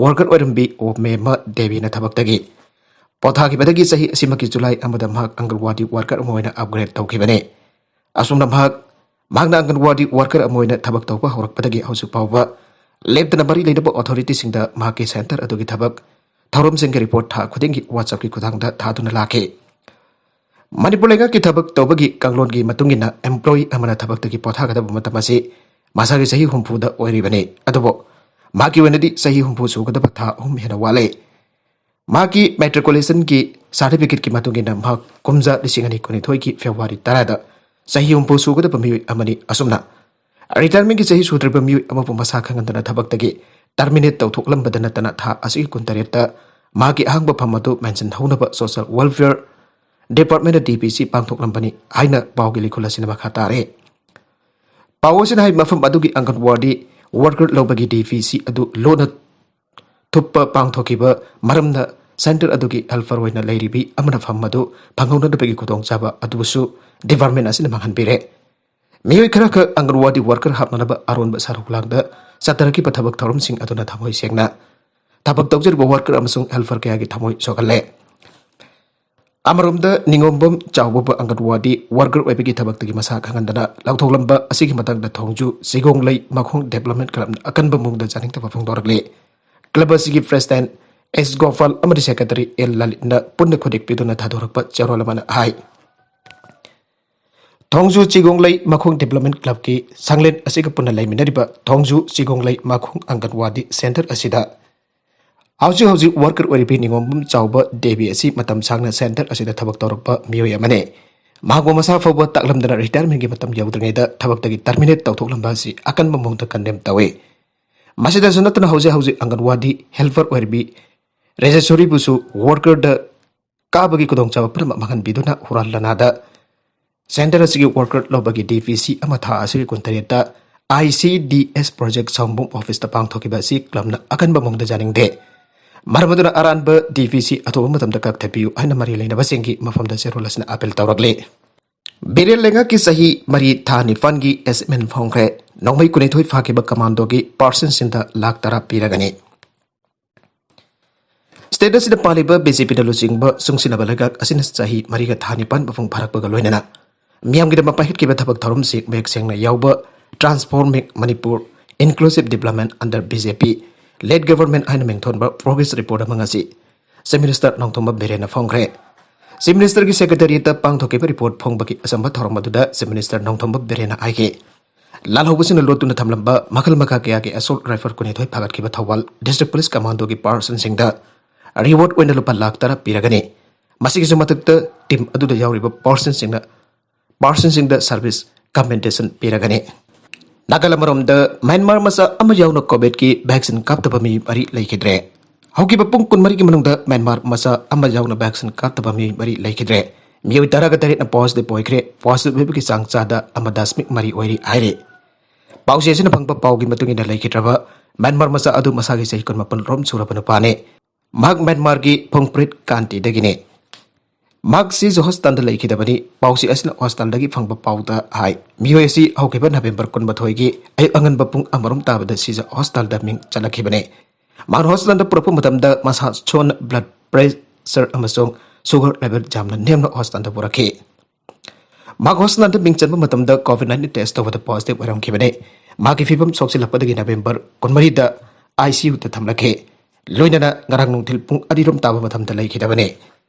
ꯋꯥꯔꯀꯔ ꯑꯣꯏꯔꯝꯕꯤ ꯑꯣꯃꯦꯃ ꯗꯦꯕꯤꯅ ꯊꯕꯛꯇꯒꯤ ꯄꯣꯊꯥꯈꯤꯕꯗꯒꯤ ꯆꯍꯤ ꯑꯁꯤꯃꯛꯀꯤ ꯖꯨꯂꯥꯏ ꯑꯃꯗ ꯃꯍꯥꯛ ꯑꯪꯒꯟꯋꯥꯗꯤ ꯋꯥꯔꯀꯔ ꯑꯃ ꯑꯣꯏꯅ ꯑꯞꯒ꯭ꯔꯦꯗ ꯇꯧꯈꯤꯕꯅꯤ꯫ ꯑꯁꯨꯝꯅ ꯃꯍꯥꯛ, ꯃꯍꯥꯛꯅ ꯑꯪꯒꯟꯋꯥꯗꯤ ꯋꯥꯔꯀꯔ ꯑꯃ ꯑꯣꯏꯅ ꯊꯕꯛ ꯇꯧꯕ ꯍꯧꯔꯛꯄꯗꯒꯤ ꯍꯧꯖꯤꯛ ꯐꯥꯎꯕ ꯂꯦꯞꯇꯅ ꯃꯔꯤ ꯂꯩꯅꯕ ꯑꯣꯊꯣꯔꯤꯇꯤꯁꯤꯡꯗ ꯃꯍꯥꯛꯀꯤ ꯁꯦꯟꯇꯔ ꯑꯗꯨꯒꯤ ꯊꯕꯛ ꯊꯧꯔꯝꯁꯤꯡꯒꯤ ꯔꯤꯄꯣꯔꯠ ꯊꯥ ꯈꯨꯗꯤꯡꯒꯤ WhatsApp-ꯀꯤ ꯈꯨꯠꯊꯥꯡꯗ ꯊꯥꯗꯨꯅ ꯂꯥꯛꯈꯤ꯫ ꯃꯅꯤꯄꯨꯔ ꯂꯩꯉꯥꯛꯀꯤ ꯊꯕꯛ ꯇꯧꯕꯒꯤ ꯀꯥꯡꯂꯣꯟꯒꯤ ꯃꯇꯨꯡ ꯏꯟꯅ employee ꯑꯃꯅ ꯊꯕꯛꯇꯒꯤ ꯄꯣꯊꯥꯒꯗꯕ ꯃꯇꯝ ꯑꯁꯤ ꯃꯁꯥꯒꯤ ꯆꯍꯤ ꯍꯨꯝꯐꯨꯗ ꯑꯣꯏꯔꯤꯕꯅꯤ꯫ ꯑꯗꯨꯕꯨ ꯃꯍꯥꯛꯀꯤ ꯑꯣꯏꯅꯗꯤ ꯆꯍꯤ ꯍꯨꯝꯐꯨ ꯁꯨꯒꯗꯕ ꯊꯥ ꯑꯍꯨꯝ ꯍꯦꯟꯅ ꯋꯥꯠꯂꯤ꯫ ꯃꯍꯥꯛꯀꯤ ꯃꯦꯇ꯭ꯔꯤꯀꯨꯂꯦꯁꯟꯒꯤ ꯁꯥꯔꯇꯤꯐꯤꯀꯦꯠꯀꯤ ꯃꯇꯨꯡ ꯏꯟꯅ ꯃꯍꯥꯛ ꯀꯨꯝꯖꯥ ꯂꯤꯁꯤꯡ ꯑꯅꯤ ꯀꯨꯟꯅꯤꯊꯣꯏꯒꯤ ꯐꯦꯕ꯭ꯔꯨꯋꯥꯔꯤ ꯇꯔꯥꯗ ꯆꯍꯤ ꯍꯨꯝꯐꯨ ꯁꯨꯒꯗꯕ ꯃꯤꯑꯣꯏ ꯑꯃꯅꯤ꯫ ꯑꯁꯨꯝꯅ ꯔꯤꯇꯥꯌꯔꯃꯦꯟꯒꯤ ꯆꯍꯤ ꯁꯨꯗ꯭ꯔꯤꯕ ꯃꯤꯑꯣꯏ ꯑꯃꯕꯨ ꯃꯁꯥ ꯈꯪꯍꯟꯗꯅ ꯊꯕꯛꯇꯒꯤ ꯇꯔꯃꯤꯅꯦꯠ ꯇꯧꯊꯣꯛꯂꯝꯕꯗ ꯅꯠꯇꯅ ꯊꯥ ꯑꯁꯤꯒꯤ ꯀꯨꯟꯇꯔꯦꯠꯇ ꯃꯍꯥꯛꯀꯤ ꯑꯍꯥꯡꯕ ꯐꯝ ꯑꯗꯨ ꯃꯦꯟꯁꯤꯟꯍꯧꯅꯕ social welfare ꯗꯤꯄꯥꯔꯠꯃꯦꯟꯅ D V C ꯄꯥꯡꯊꯣꯛꯂꯝꯕꯅꯤ ꯍꯥꯏꯅ ꯄꯥꯎꯒꯤ ꯂꯤꯈꯨꯜ ꯑꯁꯤꯅ ꯃꯈꯥ ꯇꯥꯔꯦ꯫ ꯄꯥꯎ ꯑꯁꯤꯅ ꯍꯥꯏ ꯃꯐꯝ ꯑꯗꯨꯒꯤ ꯑꯪꯒꯟꯋꯥꯗꯤ ꯋꯥꯔꯀꯔ ꯂꯧꯕꯒꯤ ꯗꯤ ꯚꯤ ꯁꯤ ꯑꯗꯨ ꯂꯣꯟꯅ ꯊꯨꯞꯄ ꯄꯥꯡꯊꯣꯛꯈꯤꯕ ꯃꯔꯝꯅ ꯁꯦꯟꯇꯔ ꯑꯗꯨꯒꯤ ꯍꯦꯜꯄꯔ ꯑꯣꯏꯅ ꯂꯩꯔꯤꯕꯤ ꯑꯃꯅ ꯐꯝ ꯑꯗꯨ ꯐꯪꯍꯧꯅꯗꯕꯒꯤ ꯈꯨꯗꯣꯡꯆꯥꯕ ꯑꯗꯨꯕꯨꯁꯨ ꯗꯤꯄꯥꯔꯠꯃꯦꯟ ꯑꯁꯤꯅ ꯃꯥꯡꯍꯟꯕꯤꯔꯦ꯫ ꯃꯤꯑꯣꯏ ꯈꯔꯈꯛ ꯑꯪꯒꯟꯋꯥꯗꯤ ꯋꯥꯔꯀꯔ ꯍꯥꯞꯅꯅꯕ ꯑꯔꯣꯟꯕ ꯁꯔꯨꯛ ꯂꯥꯡꯗ ꯆꯠꯊꯔꯛꯈꯤꯕ ꯊꯕꯛ ꯊꯧꯔꯝꯁꯤꯡ ꯑꯗꯨꯅ ꯊꯃꯣꯏ ꯁꯦꯡꯅ ꯊꯕꯛ ꯇꯧꯖꯔꯤꯕ ꯋꯥꯔꯀꯔ ꯑꯃꯁꯨꯡ ꯍꯦꯜꯄꯔ ꯀꯌꯥꯒꯤ ꯊꯃꯣꯏ ꯁꯣꯛꯍꯜꯂꯦ꯫ ꯑꯃꯔꯣꯝꯗ ꯅꯤꯉꯣꯝꯕꯝ ꯆꯥꯎꯕꯕꯨ ꯑꯪꯒꯟꯋꯥꯗꯤ ꯋꯥꯔꯀꯔ ꯑꯣꯏꯕꯒꯤ ꯊꯕꯛꯇꯒꯤ ꯃꯁꯥ ꯈꯪꯍꯟꯗꯅ ꯂꯧꯊꯣꯛꯂꯝꯕ ꯑꯁꯤꯒꯤ ꯃꯇꯥꯡꯗ ꯊꯣꯡꯖꯨ ꯆꯤꯒꯣꯡꯂꯩ ꯃꯈꯣꯡ ꯗꯤꯕꯦꯂꯞꯃꯦꯟ ꯀ꯭ꯂꯕꯅ ꯑꯀꯟꯕ ꯃꯑꯣꯡꯗ ꯆꯥꯅꯤꯡꯗꯕ ꯐꯣꯡꯗꯣꯔꯛꯂꯤ꯫ ꯀ꯭ꯂꯕ ꯑꯁꯤꯒꯤ ꯄ꯭ꯔꯦꯁꯤꯗꯦꯟꯠ ꯑꯦꯁ ꯒꯣꯄꯥꯜ ꯑꯃꯗꯤ ꯁꯦꯀ꯭ꯔꯦꯇꯔꯤ ꯑꯦꯜ ꯂꯂꯤꯠꯅ ꯄꯨꯟꯅ ꯈꯨꯗꯦꯛꯄꯤꯗꯨꯅ ꯊꯥꯗꯣꯔꯛꯄ ꯆꯦꯔꯣꯜ ꯑꯃꯅ ꯍꯥꯏ, ꯊꯣꯡꯖꯨ ꯆꯤꯒꯣꯡꯂꯩ ꯃꯈꯣꯡ ꯗꯤꯕꯦꯂꯞꯃꯦꯟ ꯀ꯭ꯂꯕꯀꯤ ꯁꯪꯂꯦꯟ ꯑꯁꯤꯒ ꯄꯨꯟꯅ ꯂꯩꯃꯤꯟꯅꯔꯤꯕ ꯊꯣꯡꯖꯨ ꯆꯤꯒꯣꯡꯂꯩ ꯃꯈꯣꯡ ꯑꯪꯒꯟꯋꯥꯗꯤ ꯁꯦꯟꯇꯔ ꯑꯁꯤꯗ ꯍꯧꯖꯤꯛ ꯍꯧꯖꯤꯛ ꯋꯥꯔꯀꯔ ꯑꯣꯏꯔꯤꯕꯤ ꯅꯤꯉꯣꯝꯕꯝ ꯆꯥꯎꯕ ꯗꯦꯕꯤ ꯑꯁꯤ ꯃꯇꯝ ꯁꯥꯡꯅ ꯁꯦꯟꯇꯔ ꯑꯁꯤꯗ ꯊꯕꯛ ꯇꯧꯔꯛꯄ ꯃꯤꯑꯣꯏ ꯑꯃꯅꯤ꯫ ꯃꯍꯥꯛꯄꯨ ꯃꯁꯥ ꯐꯥꯎꯕ ꯇꯥꯛꯂꯝꯗꯅ ꯔꯤꯇꯥꯌꯔꯃꯦꯟꯒꯤ ꯃꯇꯝ ꯌꯧꯗ꯭ꯔꯤꯉꯩꯗ ꯊꯕꯛꯇꯒꯤ ꯇꯔꯃꯤꯅꯦꯠ ꯇꯧꯊꯣꯛꯂꯝꯕ ꯑꯁꯤ ꯑꯀꯟꯕ ꯃꯑꯣꯡꯗ ꯀꯟꯗꯦꯝ ꯇꯧꯏ꯫ ꯃꯁꯤꯗꯁꯨ ꯅꯠꯇꯅ ꯍꯧꯖꯤꯛ ꯍꯧꯖꯤꯛ ꯑꯪꯒꯟꯋꯥꯗꯤ ꯍꯦꯜꯄꯔ ꯑꯣꯏꯔꯤꯕꯤ ꯔꯦꯖꯦꯁꯣꯔꯤꯕꯨꯁꯨ ꯋꯥꯔꯀꯔꯗ ꯀꯥꯕꯒꯤ ꯈꯨꯗꯣꯡꯆꯥꯕ ꯄꯨꯝꯅꯃꯛ ꯃꯥꯡꯍꯟꯕꯤꯗꯨꯅ ꯍꯨꯔꯥꯟ ꯂꯅꯥꯗ ꯁꯦꯟꯇꯔ ꯑꯁꯤꯒꯤ ꯋꯥꯔꯀꯔ ꯂꯧꯕꯒꯤ ꯗꯤ ꯄꯤ ꯁꯤ ꯑꯃ ꯊꯥ ꯑꯁꯤꯒꯤ ꯀꯨꯟꯇꯔꯦꯠꯇ I C D S project ꯁꯥꯎꯝꯕꯨꯡ ꯑꯣꯐꯤꯁꯇ ꯄꯥꯡꯊꯣꯛꯈꯤꯕ ꯑꯁꯤ ꯀ꯭ꯂꯕꯅ ꯑꯀꯟꯕ ꯃꯑꯣꯡꯗ ꯌꯥꯅꯤꯡꯗꯦ꯫ ꯃꯔꯝ ꯑꯗꯨꯅ ꯑꯔꯥꯟꯕ ꯗꯤ ꯄꯤ ꯁꯤ ꯑꯊꯨꯕ ꯃꯇꯝꯗ ꯀꯛꯊꯠꯄꯤꯌꯨ ꯍꯥꯏꯅ ꯃꯔꯤ ꯂꯩꯅꯕꯁꯤꯡꯒꯤ ꯃꯐꯝꯗ ꯆꯦꯔꯣꯜ ꯑꯁꯤꯅ ꯑꯄꯤꯜ ꯇꯧꯔꯛꯂꯤ꯫ ꯕꯤꯔꯦꯟ ꯂꯩꯉꯥꯛꯀꯤ ꯆꯍꯤ ꯃꯔꯤ ꯊꯥ ꯅꯤꯄꯥꯟꯒꯤ ꯑꯦꯁꯦꯁꯃꯦꯟ ꯐꯣꯡꯈ꯭ꯔꯦ꯫ ꯅꯣꯡꯃꯩ ꯀꯨꯟꯅꯤꯊꯣꯏ ꯐꯥꯈꯤꯕ ꯀꯃꯥꯟꯗꯣꯒꯤ ꯄꯥꯔꯁꯟꯁꯤꯡꯗ ꯂꯥꯈ ꯇꯔꯥ ꯄꯤꯔꯒꯅꯤ꯫ ꯁ꯭ꯇꯦꯠ ꯑꯁꯤꯗ ꯄꯥꯜꯂꯤꯕ ꯕꯤ ꯖꯦ ꯄꯤꯅ ꯂꯨꯆꯤꯡꯕ ꯆꯨꯡꯁꯤꯜꯂꯕ ꯂꯩꯉꯥꯛ ꯑꯁꯤꯅ ꯆꯍꯤ ꯃꯔꯤꯒ ꯊꯥ ꯅꯤꯄꯥꯟ ꯃꯄꯨꯡ ꯐꯥꯔꯛꯄꯒ ꯂꯣꯏꯅꯅ ꯃꯤꯌꯥꯝꯒꯤꯗꯃꯛ ꯄꯥꯏꯈꯠꯈꯤꯕ ꯊꯕꯛ ꯊꯧꯔꯝꯁꯤꯡ ꯃꯌꯦꯛ ꯁꯦꯡꯅ ꯌꯥꯎꯕ Transforming Manipur, Inclusive Development under B J P, Led Government ꯍꯥꯏꯅ ꯃꯤꯡꯊꯣꯟꯕ ꯄ꯭ꯔꯣꯒ꯭ꯔꯦꯁ ꯔꯤꯄꯣꯔꯠ ꯑꯃ ꯉꯁꯤ ꯆꯤꯐ ꯃꯤꯅꯤꯁꯇꯔ ꯅꯣꯡꯊꯣꯝꯕꯝ ꯕꯤꯔꯦꯟꯅ ꯐꯣꯡꯈ꯭ꯔꯦ꯫ ꯆꯤꯐ ꯃꯤꯅꯤꯁꯇꯔꯒꯤ ꯁꯦꯀ꯭ꯔꯦꯇꯔꯤꯌꯦꯠꯇ ꯄꯥꯡꯊꯣꯛꯈꯤꯕ ꯔꯤꯄꯣꯔꯠ ꯐꯣꯡꯕꯒꯤ ꯑꯆꯝꯕ ꯊꯧꯔꯝ ꯑꯗꯨꯗ ꯆꯤꯐ ꯃꯤꯅꯤꯁꯇꯔ ꯅꯣꯡꯊꯣꯝꯕꯝ ꯕꯤꯔꯦꯟꯅ ꯍꯥꯏꯈꯤ, ꯂꯥꯜꯍꯧꯕꯁꯤꯡꯅ ꯂꯣꯠꯇꯨꯅ ꯊꯝꯂꯝꯕ ꯃꯈꯜ ꯃꯈꯥ ꯀꯌꯥꯒꯤ ꯑꯦꯁꯣꯜꯠ ꯔꯥꯏꯐꯜ ꯀꯨꯟꯅꯤꯊꯣꯏ ꯐꯥꯒꯠꯈꯤꯕ ꯊꯧꯕꯥꯜ ꯗꯤꯁꯇ꯭ꯔꯤꯛ ꯄꯨꯂꯤꯁ ꯀꯃꯥꯟꯗꯣꯒꯤ ꯄꯥꯔꯁꯟꯁꯤꯡꯗ ꯔꯤꯋꯥꯔꯗ ꯑꯣꯏꯅ ꯂꯨꯄꯥ ꯂꯥꯈ ꯇꯔꯥ ꯄꯤꯔꯒꯅꯤ꯫ ꯃꯁꯤꯒꯤꯁꯨ ꯃꯊꯛꯇ ꯇꯤꯝ ꯑꯗꯨꯗ ꯌꯥꯎꯔꯤꯕ ꯄꯥꯔꯁꯟꯁꯤꯡꯅ, ꯄꯥꯔꯁꯟꯁꯤꯡꯗ ꯁꯔꯚꯤꯁ ꯀꯝꯄꯦꯟꯁꯦꯁꯟ ꯄꯤꯔꯒꯅꯤ꯫ ꯅꯥꯒꯥꯂꯦꯟ ꯑꯃꯔꯣꯝꯗ ꯃ꯭ꯌꯥꯟꯃꯥꯔ ꯃꯆꯥ ꯑꯃ ꯌꯥꯎꯅ ꯀꯣꯚꯤꯗꯀꯤ ꯚꯦꯛꯁꯤꯟ ꯀꯥꯞꯇꯕ ꯃꯤ ꯃꯔꯤ ꯂꯩꯈꯤꯗ꯭ꯔꯦ꯫ ꯍꯧꯈꯤꯕ ꯄꯨꯡ ꯀꯨꯟꯃꯔꯤꯒꯤ ꯃꯅꯨꯡꯗ ꯃ꯭ꯌꯥꯟꯃꯥꯔ ꯃꯆꯥ ꯑꯃ ꯌꯥꯎꯅ ꯚꯦꯛꯁꯤꯟ ꯀꯥꯞꯇꯕ ꯃꯤ ꯃꯔꯤ ꯂꯩꯈꯤꯗ꯭ꯔꯦ꯫ ꯃꯤꯑꯣꯏ ꯇꯔꯥꯒ ꯇꯔꯦꯠꯅ ꯄꯣꯖꯤꯇꯤꯚ ꯑꯣꯏꯈ꯭ꯔꯦ꯫ ꯄꯣꯖꯤꯇꯤꯚ ꯑꯣꯏꯕꯒꯤ ꯆꯥꯡ ꯆꯥꯗ ꯑꯃ ꯗꯁꯃꯤꯛ ꯃꯔꯤ ꯑꯣꯏꯔꯤ ꯍꯥꯏꯔꯤ꯫ ꯄꯥꯎꯆꯦ ꯑꯁꯤꯅ ꯐꯪꯕ ꯄꯥꯎꯒꯤ ꯃꯇꯨꯡ ꯏꯟꯅ ꯂꯩꯈꯤꯗ꯭ꯔꯕ ꯃ꯭ꯌꯥꯟꯃꯥꯔ ꯃꯆꯥ ꯑꯗꯨ ꯃꯁꯥꯒꯤ ꯆꯍꯤ ꯀꯨꯟꯃꯥꯄꯟ ꯔꯣꯝ ꯁꯨꯔꯕ ꯅꯨꯄꯥꯅꯤ꯫ ꯃꯍꯥꯛ ꯃ꯭ꯌꯥꯟꯃꯥꯔꯒꯤ ꯐꯣꯡꯄ꯭ꯔꯤꯠ ꯀꯥꯟꯇꯤꯗꯒꯤꯅꯤ꯫ ꯃꯍꯥꯛ ꯁꯤꯖ ꯍꯣꯁꯄꯤꯇꯥꯜꯗ ꯂꯩꯈꯤꯗꯕꯅꯤ꯫ ꯄꯥꯎꯆꯦ ꯑꯁꯤꯅ ꯍꯣꯁꯄꯤꯇꯥꯜꯗꯒꯤ ꯐꯪꯕ ꯄꯥꯎꯗ ꯍꯥꯏ, ꯃꯤꯑꯣꯏ ꯑꯁꯤ ꯍꯧꯈꯤꯕ ꯅꯕꯦꯝꯕꯔ ꯀꯨꯟꯃꯥꯊꯣꯏꯒꯤ ꯑꯌꯨꯛ ꯑꯉꯟꯕ ꯄꯨꯡ ꯑꯃꯔꯣꯝ ꯇꯥꯕꯗ ꯁꯤꯖ ꯍꯣꯁꯄꯤꯇꯥꯜꯗ ꯃꯤꯡ ꯆꯜꯂꯛꯈꯤꯕꯅꯤ꯫ ꯃꯍꯥꯛ ꯍꯣꯁꯄꯤꯇꯥꯜꯗ ꯄꯨꯔꯛꯄ ꯃꯇꯝꯗ ꯃꯁꯥ ꯁꯣꯟꯅ ꯕ꯭ꯂꯗ ꯄ꯭ꯔꯦꯁꯔ ꯑꯃꯁꯨꯡ ꯁꯨꯒꯔ ꯂꯦꯚꯦꯜ ꯌꯥꯝꯅ ꯅꯦꯝꯅ ꯍꯣꯁꯄꯤꯇꯥꯜꯗ ꯄꯨꯔꯛꯈꯤ꯫ ꯃꯍꯥꯛ ꯍꯣꯁꯄꯤꯇꯥꯜꯗ ꯃꯤꯡ ꯆꯟꯕ ꯃꯇꯝꯗ ꯀꯣꯚꯤꯗ ꯅꯥꯏꯟꯇꯤꯟ ꯇꯦꯁ ꯇꯧꯕꯗ ꯄꯣꯖꯤꯇꯤꯚ ꯑꯣꯏꯔꯝꯈꯤꯕꯅꯤ꯫ ꯃꯍꯥꯛꯀꯤ ꯐꯤꯕꯝ ꯁꯣꯛꯆꯤꯜꯂꯛꯄꯗꯒꯤ ꯅꯕꯦꯝꯕꯔ ꯀꯨꯟꯃꯔꯤꯗ ꯑꯥꯏ ꯁꯤ ꯌꯨꯗ ꯊꯝꯂꯛꯈꯤ꯫ ꯂꯣꯏꯅꯅ ꯉꯔꯥꯡ ꯅꯨꯡꯊꯤꯜ ꯄꯨꯡ ꯑꯅꯤꯔꯣꯝ ꯇꯥꯕ ꯃꯇꯝꯗ ꯂꯩꯈꯤꯗꯕꯅꯤ꯫